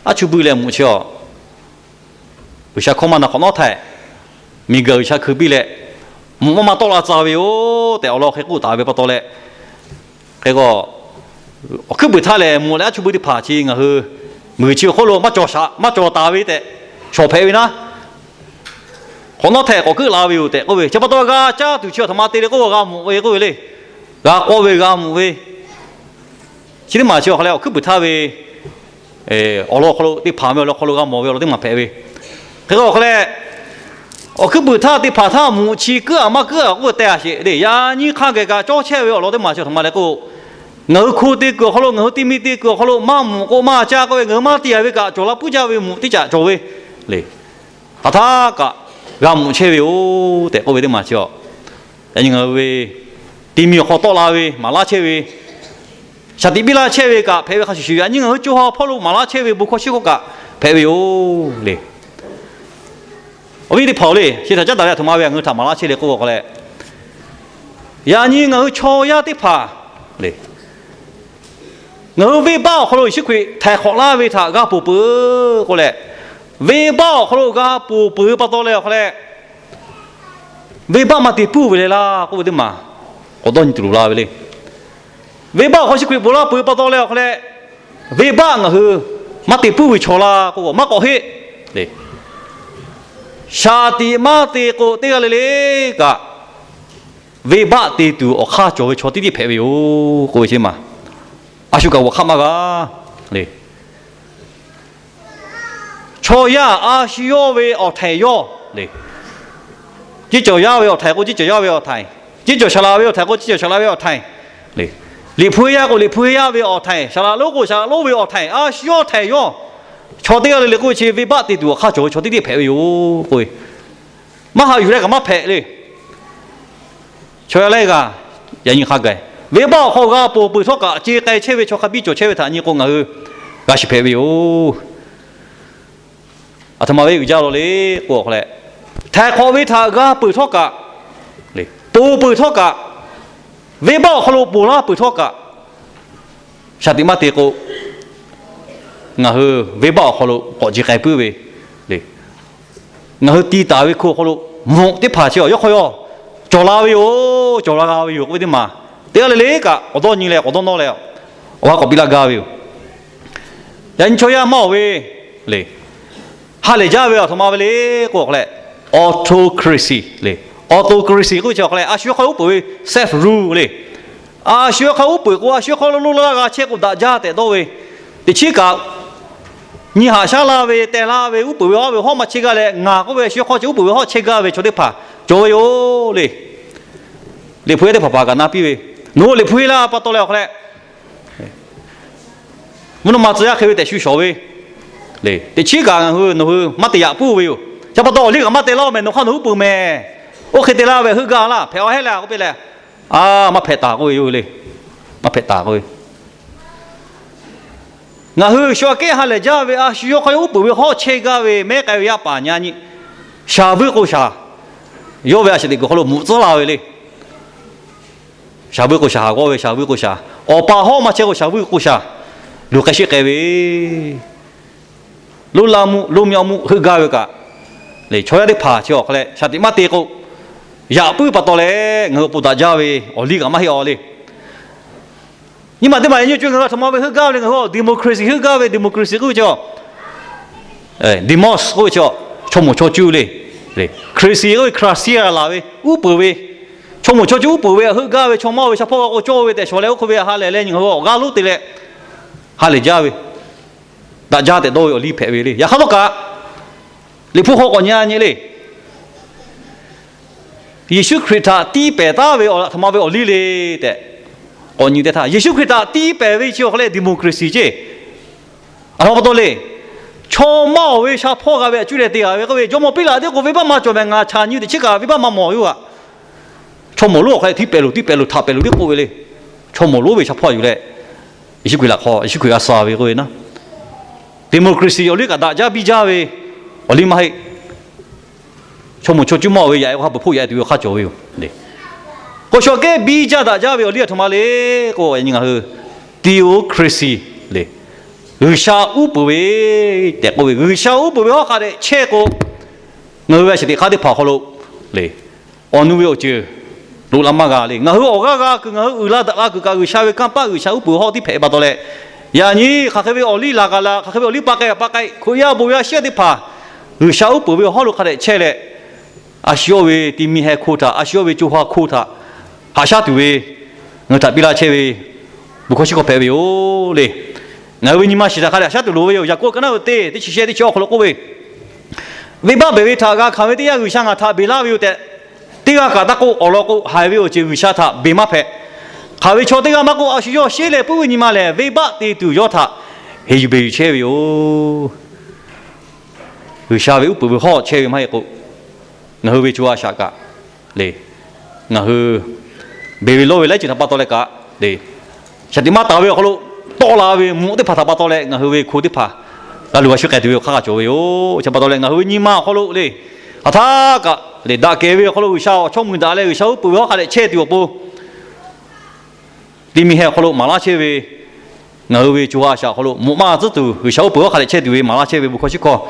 Aˉ chuˇ buiˇ leh mvuhꞈ chi a, G'uiˬsha hkawˇ maˇ na hk'awꞈ nawˉ htaˇ, miˬguiˬ G'uiˬsha hkui piˇ leh, mvuhꞈ maˇ maˇ tawˆ la tcuh ve yoˬ tehꞈ awˬ lawn hk'e k'oˆ taˍ ve pa taw leh, hk'e k'o, awˬ hkuiˉ puiˍ htaˇ lehˬ mvuhꞈ leh aˉ chuˇ buiˇ teˇ hpaˍ chi ngaˬ hui miˬguiˬ chi awˬ hk'oˆ lo maˇ cawˬ shaꞈ maˇ cawˬ taˍ ve tehꞈ shawˍ hpehꞈ ve naˉ, hk'awꞈ nawˉ htaˇ k'awꞈ keuˆ la ve yoˬ tehꞈ k'oˆ ve. Chi pa taw g'a caˇ tuˬ chi aˬ htoꞈ ma te le k'oˆ k'o, g'a mvuhꞈ ve k'oˆ ve le. G'a k'awꞈ ve g'a mvuhꞈ ve chi teˇ maˬ chi awˬ hk'aw leh awˬ hkuiˉ puiˍ htaˇ ve awˬ lawn hk'aw lo teˇ hpaˍ ve awˬ lawn hk'aw lo g'a mawˬ ve awˬ lawn teˇ maˬ hpehꞈ ve. Hk'e k'o awˬ hk'aw leh, awˬ hkuiˉ puiˍ htaˇ teˇ hpaˍ htaˇ mvuhꞈ chi keuˆ aꞈ maˇ keuˆ aꞈ k'oˆ ve teh a sheˍ le. Yaꞈ nyi hk'a geh kaꞈ cawˇ chehˇ ve awˬ lawn teˇ maˬ chi aˬ htoꞈ ma leh k'o, ngaˬ hui hko te kuiˬ awˬ hk'aw lo, ngaˬ hui te mi te kuiˬ awˬ hk'aw lo maˇ mvuhꞈ k'o maˇ caˇ k'oˆ ve, ngaˬ hui maˇ te a ve kaꞈ cawˬ la puiˉ jaˇ ve mvuhꞈ teˇ caꞈ cawˬ ve le. Hk'aˬ htaˇ kaꞈ g'a mvuhꞈ chehˇ ve yoˬ tehꞈ k'oˆ ve teˇ maˬ chi a, yaꞈ nyi ngaˬ hui ve ti mi awˬ hk'aw tawˆ la ve maˍ laˇ chehˇ ve, shaˍ tiꞈ biˇ laˇ chehˇ ve kaꞈ hpehꞈ ve hk'a shuˍ shuˍ, yaꞈ nyi ngaˬ hui co ha hpawˇ lo maˍ laˇ chehˇ ve bon hkawˇ shiˉ hkawˇ kaꞈ hpehꞈ ve yoˬ le. Awˬ viˉ teˇ hpaˍ-oˬ le, chi htaꞈ caˉ daꞈ ve aˬ htoꞈ ma ve ngaˬ hui htaꞈ maˍ laˇ chehˇ le k'oˆ k'o leh, yaꞈ nyi ngaˬ hui chaw yaˇ teˇ hpaˍ le, ngaˬ hui venˇbaˆ awˬ hk'aw lo Yeˍsuˆ Hkriꞈ htaiˍ hk'awꞈ laˇ ve htaꞈ g'a ponˬ peuˬ k'oˆ leh, venˇbaˆ awˬ hk'aw lo g'a ponˬ peuˬ pa taw leh awˬ hk'aw leh, venˇbaˆ maˇ te puiˉ ve le laˇ k'oˆ ve teˇ maˬ k'awꞈ dawˇ nyi tuˬ loˍ la ve le. Venˇbaˆ awˬ hk'aw Yeˍsuˆ Hkriꞈ ponˬ laˇ peuˬ pa taw leh awˬ hk'aw leh, venˇbaˆ ngaˬ hui maˇ te puiˉ ve chaw laˇ k'oˆ k'o maˇ k'awꞈ heˆ le. Shaˍ tiꞈ maˇ te k'o, teˇ g'aˇ le le kaꞈ venˇbaˆ te tuˬ awˬ hk'aˇ cawˬ ve chaw tiˉ tiˉ hpehꞈ ve yoˬ k'oˆ ve chi maˬ. A shu kaꞈ g'awˬ hk'aˆ maˇ g'a le. Chaw yaˇ a shu yawˇ ve awˬ htaiˍ yawˇ le. Ceˇ cawˬ yaˇ ve awˬ htaiˍ k'o, ceˇ cawˬ yaˇ ve awˬ htaiˍ. Ceˇ cawˬ shaˍ laꞈ ve awˬ htaiˍ k'o, ceˇ cawˬ shaˍ laꞈ ve awˬ htaiˍ. Liꞈ hpu yaˇ k'o, liꞈ hpu yaˇ ve awˬ htaiˍ. Shaˍ laꞈ lonˉ k'o, shaˍ laꞈ lonˉ ve awˬ htaiˍ. A shu yawˇ htaiˍ yawˇ. Chaw teˇ g'aˇ le le k'oˆ ve chi venˇbaˆ te tuˬ awˬ hk'aˇ cawˬ ve chaw tiˉ tiˉ hpehꞈ ve yoˬ k'oˆ ve. Maˇ haꞈ yuˬ leh kaꞈ maˇ hpehꞈ le. Chaw yaˇ laiˉ g'aˇ yaꞈ nyi hk'a gaˬ venˇbaˆ awˬ hk'aw g'a ponˬ peuˬ htawˇ kaꞈ, ce k'ai chehˇ ve chaw hk'a biˇ cawˬ chehˇ ve htaꞈ nyi k'o, ngaˬ hui g'a shiˍ hpehꞈ ve yoˬ. Aˬ htoꞈ ma ve uiˍ jaˇ law le k'o, awˬ hk'aw leh htaiˍ hk'awꞈ ve htaꞈ g'a peuˬ htawˇ kaꞈ, ponˬ peuˬ htawˇ kaꞈ, venˇbaˆ awˬ hk'aw lo ponˬ laˇ peuˬ htawˇ kaꞈ, shaˍ tiꞈ maˇ te k'o, ngaˬ hui venˇbaˆ awˬ hk'aw lo k'awꞈ ji k'ai puiˉ ve le. Ngaˬ hui ti taˍ ve hko awˬ hk'aw lo mvuhꞈ teˇ hpaˍ chi awˬ yawˇ hk'aw yawˇ cawˬ la ve yoˬ, cawˬ la g'a ve yoˬ k'oˆ ve teˇ maˬ, teˇ g'aˇ le le kaꞈ awˬ dawˇ nyi leh awˬ dawˇ nawˇ leh awˬ g'aˇ k'awꞈ piˇ laˇ gaˇ ve yoˬ. Yaꞈ nyi chaw yaˇ maˇ awˬ ve le, ha lehˬ jaˇ ve aˬ htoꞈ ma ve le k'o, awˬ hk'aw leh autocracy le. Autocracy k'oˆ ve chi awˬ hk'aw leh a shu yawˇ hk'aw uˉ peunˍ ve self rule le. A shu yawˇ hk'aw uˉ peunˍ k'o, a shu yawˇ hk'aw lo loˇ laˇ g'a chehˇ k'o daꞈ jaˇ tehꞈ dawˇ ve, teꞈ chiˉ kaꞈ nyi haꞈ shaˉ laˇ ve, teh laˇ ve, uˉ peunˍ ve haˉ ve hawˉ maˇ chehˇ gaˇ leh, ngaˬ k'oˆ ve a shu yawˇ hk'aw chi uˉ peunˍ ve hawˉ chehˇ gaˇ ve chaw teˇ hpaˍ cawˬ ve yoˬ le. Liꞈ hpu yaˇ teˇ hpaˍ hpaˍ kaꞈ na piˇ ve, nawˬ hui liꞈ hpu yaˇ la pa taw leh awˬ hk'aw leh mvuhˇ naw ma tcuh yaˇ hk'e ve tehꞈ shu shawˍ ve le. Teꞈ chiˉ kaꞈ ngaˬ hui nawˬ hui maˇ te yaꞈ puiˉ ve yoˬ. Chi pa taw awˬ liˇ kaꞈ maˇ te laˇ mehˍ, nawˬ hk'aˇ nawˬ uˉ peunˍ mehˍ. Oˇ hk'e te laˇ ve heuˆ gaˇ laˇ, hpehꞈ a hehˉ leh k'oˆ piˇ leh, a maˇ hpehꞈ taˍ k'oˆ ve yoˬ le. Maˇ hpehꞈ taˍ k'oˆ ve. Ngaˬ hui G'uiˬsha kehˉ ha lehˬ jaˇ ve a shu yawˇ hk'aw yawˇ uˉ peunˍ ve hawˉ chehˇ gaˇ ve mehˉ k'ai ve yaˇ paˍ nyi a nyi, shaˍ vuiˇ k'o shaˍ, yawˇ ve a shaꞈ teꞈ kuiˬ hk'aw lo mvuhꞈ tcuhˉ la ve le. Shaˍ vuiˇ k'o shaˍ, g'awˇ ve shaˍ vuiˇ k'o shaˍ, awˬ pa hawˉ maˇ chehˇ k'o shaˍ vuiˇ k'o shaˍ, luˬ k'ai sheˆ k'ai ve, loˇ laˇ mvuhˇ loˇ mvuhˇ heuˆ gaˇ ve kaꞈ, chaw yaˇ teˇ hpaˍ chi awˬ hk'aw leh shaˍ tiꞈ maˇ te k'o, yaꞈ puiˉ pa taw leh ngaˬ hui awˬ pon daꞈ jaˇ ve awˬ liˇ kaꞈ maˇ heˆ a le. Nyi ma teˇ maˬ yaꞈ nyi co ngaˬ hui aˬ htoꞈ ma ve heuˆ gaˇ ve le, ngaˬ hui democracy heuˆ gaˇ ve, democracy k'oˆ ve chi demos k'oˆ ve chi, chaw moˍ chaw cuˇ le, cracy k'oˆ ve cracia laˬ ve uˉ peunˍ ve, chaw moˍ chaw cuˇ uˉ peunˍ ve heuˆ gaˇ ve, chaw maˇ oˇ ve shaˉ hpawˇ g'a k'o cawˇ ve tehꞈ shawˍ leh oˇ hk'e ve ha lehˬ leh nyi ngaˬ hui awˬ g'aˇ lonˉ te leh ha lehˬ jaˇ ve, daꞈ jaˇ tehꞈ dawˇ ve awˬ liˇ hpehꞈ ve le. Yaꞈ hk'aˇ htawˇ kaꞈ, Liꞈ hpu hk'aw k'awꞈ nyi a nyi le. Yeˍsuˆ Hkriꞈ htaꞈ tiˇ pehˍ taˉ ve aˬ htoꞈ ma ve awˬ liˇ le tehꞈ k'awꞈ nyi teˇ htaˇ, Yeˍsuˆ Hkriꞈ htaꞈ tiˇ pehˍ ve chi awˬ hk'aw leh democracy ceˇ. Aˬ htoꞈ ma pa taw le. Chaw maˇ oˬ ve shaˉ hpawˇ g'a ve a cuˇ leh te g'a ve k'oˆ ve, jawˇmawˇ Piˉlaꞈ teˇ k'o venˇbaˆ maˇ cawˬ mehˍ, ngaˬ chaꞈ nyi teꞈ chiˉ kaꞈ venˇbaˆ maˇ mawˬ yoˬ aꞈ. Chaw mawˬ lonˉ awˬ hk'aw leh tiˇ pehˍ loˬ, tiˇ pehˍ loˬ, htaꞈ pehˍ loˬ tiˉ k'oˆ ve le. Chaw mawˬ lonˉ ve shaˉ hpawˇ yuˬ leh, Yeˍsuˆ Hkriꞈ laꞈ hk'aw Yeˍsuˆ Hkriꞈ g'a suh ve k'oˆ ve naˉ, democracy awˬ liˇ kaꞈ daꞈ jaˇ biˇ jaˇ ve awˬ liˇ maˇ heˆ. Chaw moˍ chaw cuˇ maˇ oˬ ve yaꞈ e k'o hk'a peuˬ hpoˆ yaꞈ e tuˬ ve awˬ hk'aˇ cawˬ ve yoˬ. K'o shu kehˉ biˇ jaˇ daꞈ jaˇ ve awˬ liˇ aˬ htoꞈ ma le k'o, yaꞈ nyi ngaˬ hui theocracy le, G'uiˬsha uˉ peunˍ ve tehꞈ k'oˆ ve, G'uiˬsha uˉ peunˍ ve hawˉ hk'a dehꞈ chehˇ k'o, ngaˬ hui ve a shaꞈ teꞈ hk'aˇ teˇ hpaˍ awˬ hk'aw lo le, awˬ nu ve awˬ ceuˬ loꞈ la maˇ g'a le. Ngaˬ hui awˬ g'aˇ g'a kuiˬ, ngaˬ hui uiˍ la daꞈ la kuiˬ kaꞈ, G'uiˬsha ve kanˇ paˆ G'uiˬsha uˉ peunˍ ve hawˉ tiˉ hpehꞈ ve pa taw leh, yaꞈ nyi hk'aˬ hk'e ve awˬ liˇ laˬ kaꞈ laˬ, hk'aˬ hk'e ve awˬ liˇ pa k'ai kaꞈ pa k'ai, Hkriꞈ yaˇ bon yaˇ shehˆ teˇ hpaˍ G'uiˬsha uˉ peunˍ ve awˬ hawˉ lo hk'a dehꞈ chehˇ leh, a shu yawˇ ve ti mi heh hko htaꞈ, a shu yawˇ ve co ha hko htaꞈ haꞈ shaˉ tuˬ ve, ngaˬ hui htaꞈ piˇ laˇ chehˇ ve bon hkawˇ shiˉ hkawˇ hpehꞈ ve yoˬ le. Ngaˬ hui ve nyi ma shiˍ htaꞈ hk'a dehꞈ haꞈ shaˉ tuˬ loˍ ve yoˬ. Yaˍkoˆ ka naˉ uiˍ teˇ, teˇ chi shehˆ teˇ chi awˬ hk'aw lo k'oˆ ve, venˇbaˆ beˬ ve htaꞈ g'a hkanˍ ve teˇ yanˇ G'uiˬsha ngaˬ htaꞈ beˬ laˇ ve yoˬ tehꞈ, teˇ g'aˇ kaꞈ taˇ k'oˆ. Awˬ lawn k'o, haiˬ ve awˬ ceuˬ G'uiˬsha htaꞈ beˬ maˇ hpehꞈ. Hk'aˬ ve chaw teˇ g'aˇ maˇ k'oˆ, a shu yawˇ sheˉ leh puiˉ ve nyi ma lehˬ, venˇbaˆ te tuˬ yawˇ htaꞈ heˍ yuˬ beˬ yuˬ chehˇ ve yoˬ. G'uiˬsha ve uˉ peunˍ ve hawˉ chehˇ ve maˇ heˆ k'o, ngaˬ hui ve co ha shaꞈ kaꞈ le, ngaˬ hui beˬ ve lawˇ ve laiˉ ceuˬ htaꞈ pa taw leh kaꞈ le, shaˍ tiꞈ maˇ taˍ ve awˬ hk'aw lo tawˆ la ve mvuhꞈ teˇ hpaˍ htaꞈ pa taw leh ngaˬ hui ve hko teˇ hpaˍ g'a luˬ g'a shuˉ k'ai tuˬ ve awˬ hk'aˇ g'a cawˬ ve yoˬ. Chi pa taw leh ngaˬ hui ve nyi ma awˬ hk'aw lo le, hk'aˬ htaˇ kaꞈ le, daꞈ kehˬ ve awˬ hk'aw lo G'uiˬsha awˬ chawˇ mvuh daꞈ leh G'uiˬsha uˉ peunˍ ve hawˉ hk'a dehꞈ chehˇ tuˬ awˬ pon, ti mi heh awˬ hk'aw lo maˍ laˇ chehˇ ve, ngaˬ hui ve co ha shaꞈ awˬ hk'aw lo mvuhꞈ maˇ tcuhˉ tuˬ, G'uiˬsha uˉ peunˍ hawˉ hk'a dehꞈ chehˇ tuˬ ve maˍ laˇ chehˇ ve bon hkawˇ shiˉ hkawˇ,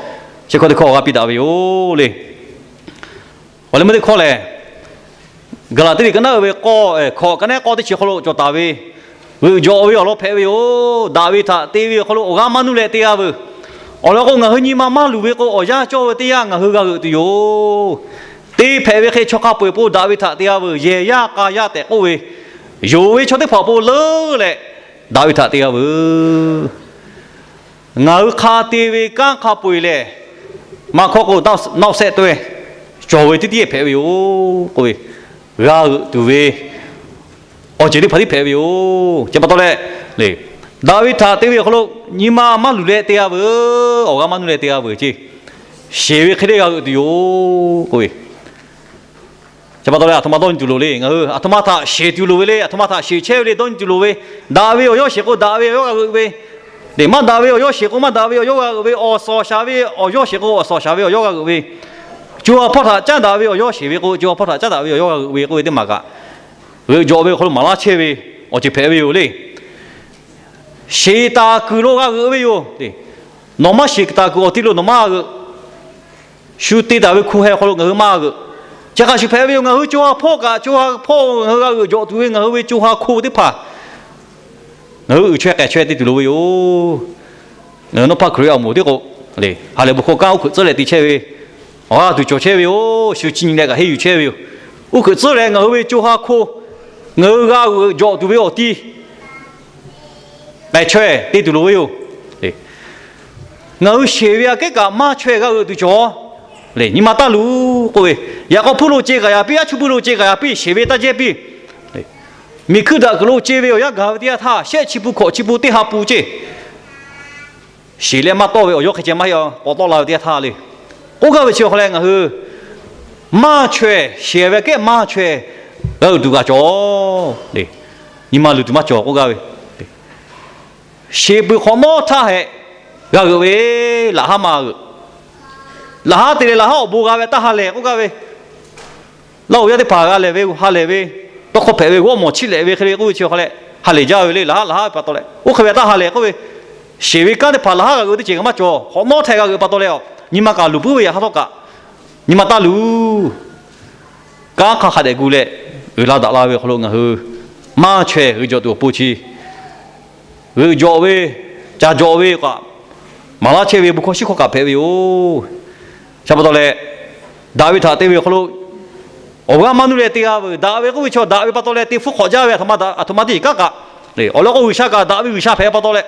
chi hkawˇ teˇ hkawˇ g'a piˇ daꞈ ve yoˬ le. Awˬ leh meuˇ teˇ hkawˇ lehˬ, Gaˍlaˍtiˆ liꞈ ka naˉ uiˍ ve k'awˇ, hkawꞈ ka nehˉ k'awˇ teˇ chi hk'aw lo cawˬ taˍ ve, g'euꞈ jawꞈ ve awˬ lawn hpehꞈ ve yoˬ. Daꞈ ve htaꞈ te ve awˬ hk'aw lo awˬ g'aˇ maˇ nuˇ leh te g'a veuˬ. Awˬ lawn k'o, ngaˬ hui nyi ma maˇ luˬ ve k'o, awˬ yanˇ cawˇ ve teˇ yanˇ ngaˬ hui g'a g'euꞈ tuˬ yoˬ. Te hpehꞈ ve hk'e chaw hk'a peu-eˬ po daꞈ ve htaꞈ te g'a veuˬ. Yehˬ yaˇ k'a yaˇ tehꞈ k'oˆ ve, yonˍ ve chaw teˇ hpaˍ awˬ pon leuˉ leh, daꞈ ve htaꞈ te g'a veuˬ. Ngaˬ hui hk'a te ve kanˉ hk'a peu-eˬ lehˬ, maˇ hkawˇ k'o, naˆ sehˆ taweh cawˬ ve teˇ tiˉ hpehꞈ ve yoˬ k'oˆ ve, g'a g'euꞈ tuˬ ve awˬ ceuˬ teˇ hpaˍ tiˉ hpehꞈ ve yoˬ. Chi pa taw leh, daꞈ ve htaꞈ te ve awˬ hk'aw lo nyi ma maˇ luˬ leh te g'a veuˬ. Awˬ g'aˇ maˇ nuˇ leh te g'a veuˬ ce. Sheˍ ve hk'e le g'a g'euꞈ tuˬ yoˬ k'oˆ ve, chi pa taw leh aˬ htoꞈ ma dawˇ nyi tuˬ loˍ le. Ngaˬ hui aˬ htoꞈ ma htaꞈ sheˍ tuˬ loˍ ve le, aˬ htoꞈ ma htaꞈ sheˍ chehˇ ve le dawˇ nyi tuˬ loˍ ve, daꞈ ve awˬ yawˇ sheˍ k'o daꞈ ve awˬ yawˇ g'a g'euꞈ ve, teꞈ maˇ daꞈ ve awˬ yawˇ sheˍ k'o maˇ daꞈ ve awˬ yawˇ g'a g'euꞈ ve, awˬ suhˍ awˬ shaˍ ve awˬ yawˇ sheˍ k'o awˬ suhˍ awˬ shaˍ ve awˬ yawˇ g'a g'euꞈ ve, co ha hpawˇ htaꞈ caˉ daꞈ ve awˬ yawˇ sheˍ ve k'o, co ha hpawˇ htaꞈ caˉ daꞈ ve awˬ yawˇ g'a g'euꞈ ve k'oˆ ve teˇ maˬ kaꞈ, g'euꞈ jawꞈ ve awˬ hk'aw lo maˍ laˇ chehˇ ve awˬ ceuˬ hpehꞈ ve yoˬ le. Sheˍ taˍ kuiˬ lo g'a g'euꞈ ve yoˬ. Nawˬ maˇ sheˍ taˍ kuiˬ awˬ ti lo nawˬ maˇ g'euꞈ. Shu te taˍ ve hku heh awˬ hk'aw lo ngaˬ hui maˇ g'euꞈ. Chi hk'a shuˍ hpehꞈ ve yoˬ. Ngaˬ hui co ha hpawˇ kaꞈ, co ha hpawˇ ngaˬ hui g'a g'euꞈ jawꞈ tuˬ ve ngaˬ hui ve co ha hko teˇ hpaˍ ngaˬ hui uiˍ chaweh k'ehˬ chaweh te tuˬ loˍ ve yoˬ. Ngaˬ hui nawˇ hpaˇ Hkriꞈ awˬ moˍ teˇ k'o, ha lehˬ bon hkawˇ kanˉ uˉ hkeuꞈ tcuhˉ leh te chehˇ ve, awˬ g'aˇ tuˬ cawˬ chehˇ ve yoˬ. Shu chi nyi leh kaꞈ henˇ yuˬ chehˇ ve yoˬ. Uˉ hkeuꞈ tcuhˉ leh ngaˬ hui ve co ha hko, ngaˬ hui g'a g'euꞈ jawꞈ tuˬ ve awˬ ti k'ehˬ chaweh te tuˬ loˍ ve yoˬ. Ngaˬ hui sheˍ ve aꞈ kehˉ kaꞈ maˇ chaweh g'a g'euꞈ tuˬ cawˬ. Nyi ma taˇ luˬ k'oˆ ve, yaꞈ k'aw hpuˇ lo ce kaꞈ yaꞈ piˇ, aˉ chuˇ puiˇ lo ce kaꞈ yaꞈ piˇ, sheˍ ve taˇ jehˇ piˇ. Miˬ hkuiˇ daꞈ kuiˬ lo ce ve awˬ yanˇ gaˬ ve teˇ yanˇ htaˇ, shehˆ chi pun hkawꞈ chi pun teˇ ha pun ce sheˍ leh maˇ tawˆ ve awˬ yawˇ hk'e ceh maˇ heˆ, k'awꞈ tawˆ la ve teˇ yanˇ htaˇ le. K'oˆ gaˇ ve chi awˬ hk'aw leh ngaˬ hui maˇ chaweh, sheˍ ve aꞈ kehˉ maˇ chaweh g'a g'euꞈ tuˬ g'a cawˬ. Nyi ma luˬ tuˬ maˇ cawˬ k'oˆ gaˇ ve. Sheˍ peuˬ hk'awꞈ nawˉ htaˇ hehꞈ g'a g'euꞈ ve, laꞈ haˉ maˇ g'a g'euꞈ. Laꞈ haˉ te leh laꞈ haˉ awˬ bon g'a ve taˇ ha lehˬ k'oˆ gaˇ ve. Laˇ hoꞈ yaˇ teˇ hpaˍ g'a lehˬ ve, ha lehˬ ve, tawˇ hkawˇ hpehꞈ ve, g'awˇ mawˬ chiˇ lehꞈ ve hk'e le k'oˆ ve chi awˬ hk'aw leh ha lehˬ jaˇ ve le. Laꞈ haˉ laꞈ haˉ ve pa taw leh oˇ hk'e ve taˇ ha lehˬ k'oˆ ve, sheˍ ve kanˉ teˇ hpaˍ laꞈ haˉ g'a g'euꞈ teˇ ceuˬ kaꞈ maˇ cawˬ. Hk'awꞈ nawˉ htaˇ g'a g'euꞈ pa taw leh, nyi ma kaꞈ luˬ puiˉ ve yaꞈ hk'aˇ htawˇ kaꞈ, nyi ma taˇ luˬ. Kanˉ hk'aˇ hk'a dehꞈ gu leh uiˍ la daꞈ la ve awˬ hk'aw lo ngaˬ hui maˇ chaweh g'euꞈ jawꞈ tuˬ awˬ pon chi g'euꞈ jawꞈ ve, ca jawꞈ ve kaꞈ, maˍ laˇ chehˇ ve bon hkawˇ shiˉ hkawˇ kaꞈ hpehꞈ ve yoˬ. Chi pa taw leh, daꞈ ve htaꞈ te ve awˬ hk'aw lo awˬ g'aˇ maˇ nuˇ leh te g'a veuˬ. Daꞈ ve k'oˆ ve chaw daꞈ ve pa taw leh te hpfuhˇ hk'awꞈ jaˇ ve, aˬ htoꞈ ma teˇ kaˉ kaꞈ, awˬ lawn k'o G'uiˬsha kaꞈ daꞈ ve G'uiˬsha hpehꞈ pa taw leh,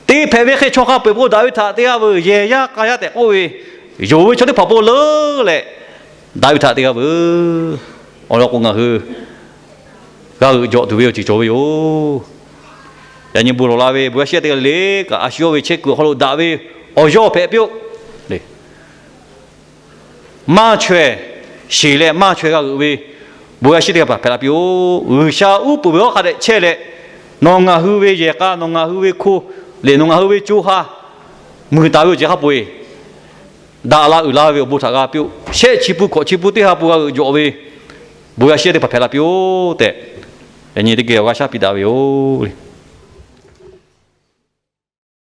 te hpehꞈ ve hk'e chaw hk'a peu-eˬ k'o daꞈ ve htaꞈ te g'a veuˬ. Yehˬ yaˇ k'a yaˇ tehꞈ k'oˆ ve, yonˍ ve chaw teˇ hpaˍ pon leuˉ leh daꞈ ve htaꞈ te g'a veuˬ. Awˬ lawn k'o ngaˬ hui g'a g'euꞈ jawꞈ tuˬ ve awˬ ceuˬ cawˬ ve yoˬ. Yaꞈ nyi bon lawˬ la ve bon yaˇ shiˉ teˇ g'aˇ le le kaꞈ, a shu yawˇ ve chehˇ kuiˬ awˬ hk'aw lo daꞈ ve awˬ yawˇ hpehꞈ piˇ-oˆ. Maˇ chaweh, sheˍ leh maˇ chaweh g'a g'euꞈ ve bon yaˇ shiˉ teˇ g'aˇ hpehꞈ la piˇ-oˆ. G'uiˬsha uˉ peunˍ ve awˬ hk'a dehꞈ chehˇ leh, nawˬ ngaˬ hui ve yehˬ k'a, nawˬ ngaˬ hui ve hko leh nawˬ ngaˬ hui ve co ha muiˬ taˍ ve awˬ ceuˬ hk'a peu-eˬ daꞈ la uiˍ la ve awˬ bon htaꞈ g'a piˇ-oˆ. Shehˆ chi pun hkawꞈ chi pun teˇ ha pun g'a g'euꞈ jawꞈ ve bon yaˇ shiˉ teˇ hpaˍ hpehꞈ la piˇ-oˆ tehꞈ, yaꞈ nyi teˇ geh awˬ g'aˇ shaˉ piˇ daꞈ ve yoˬ.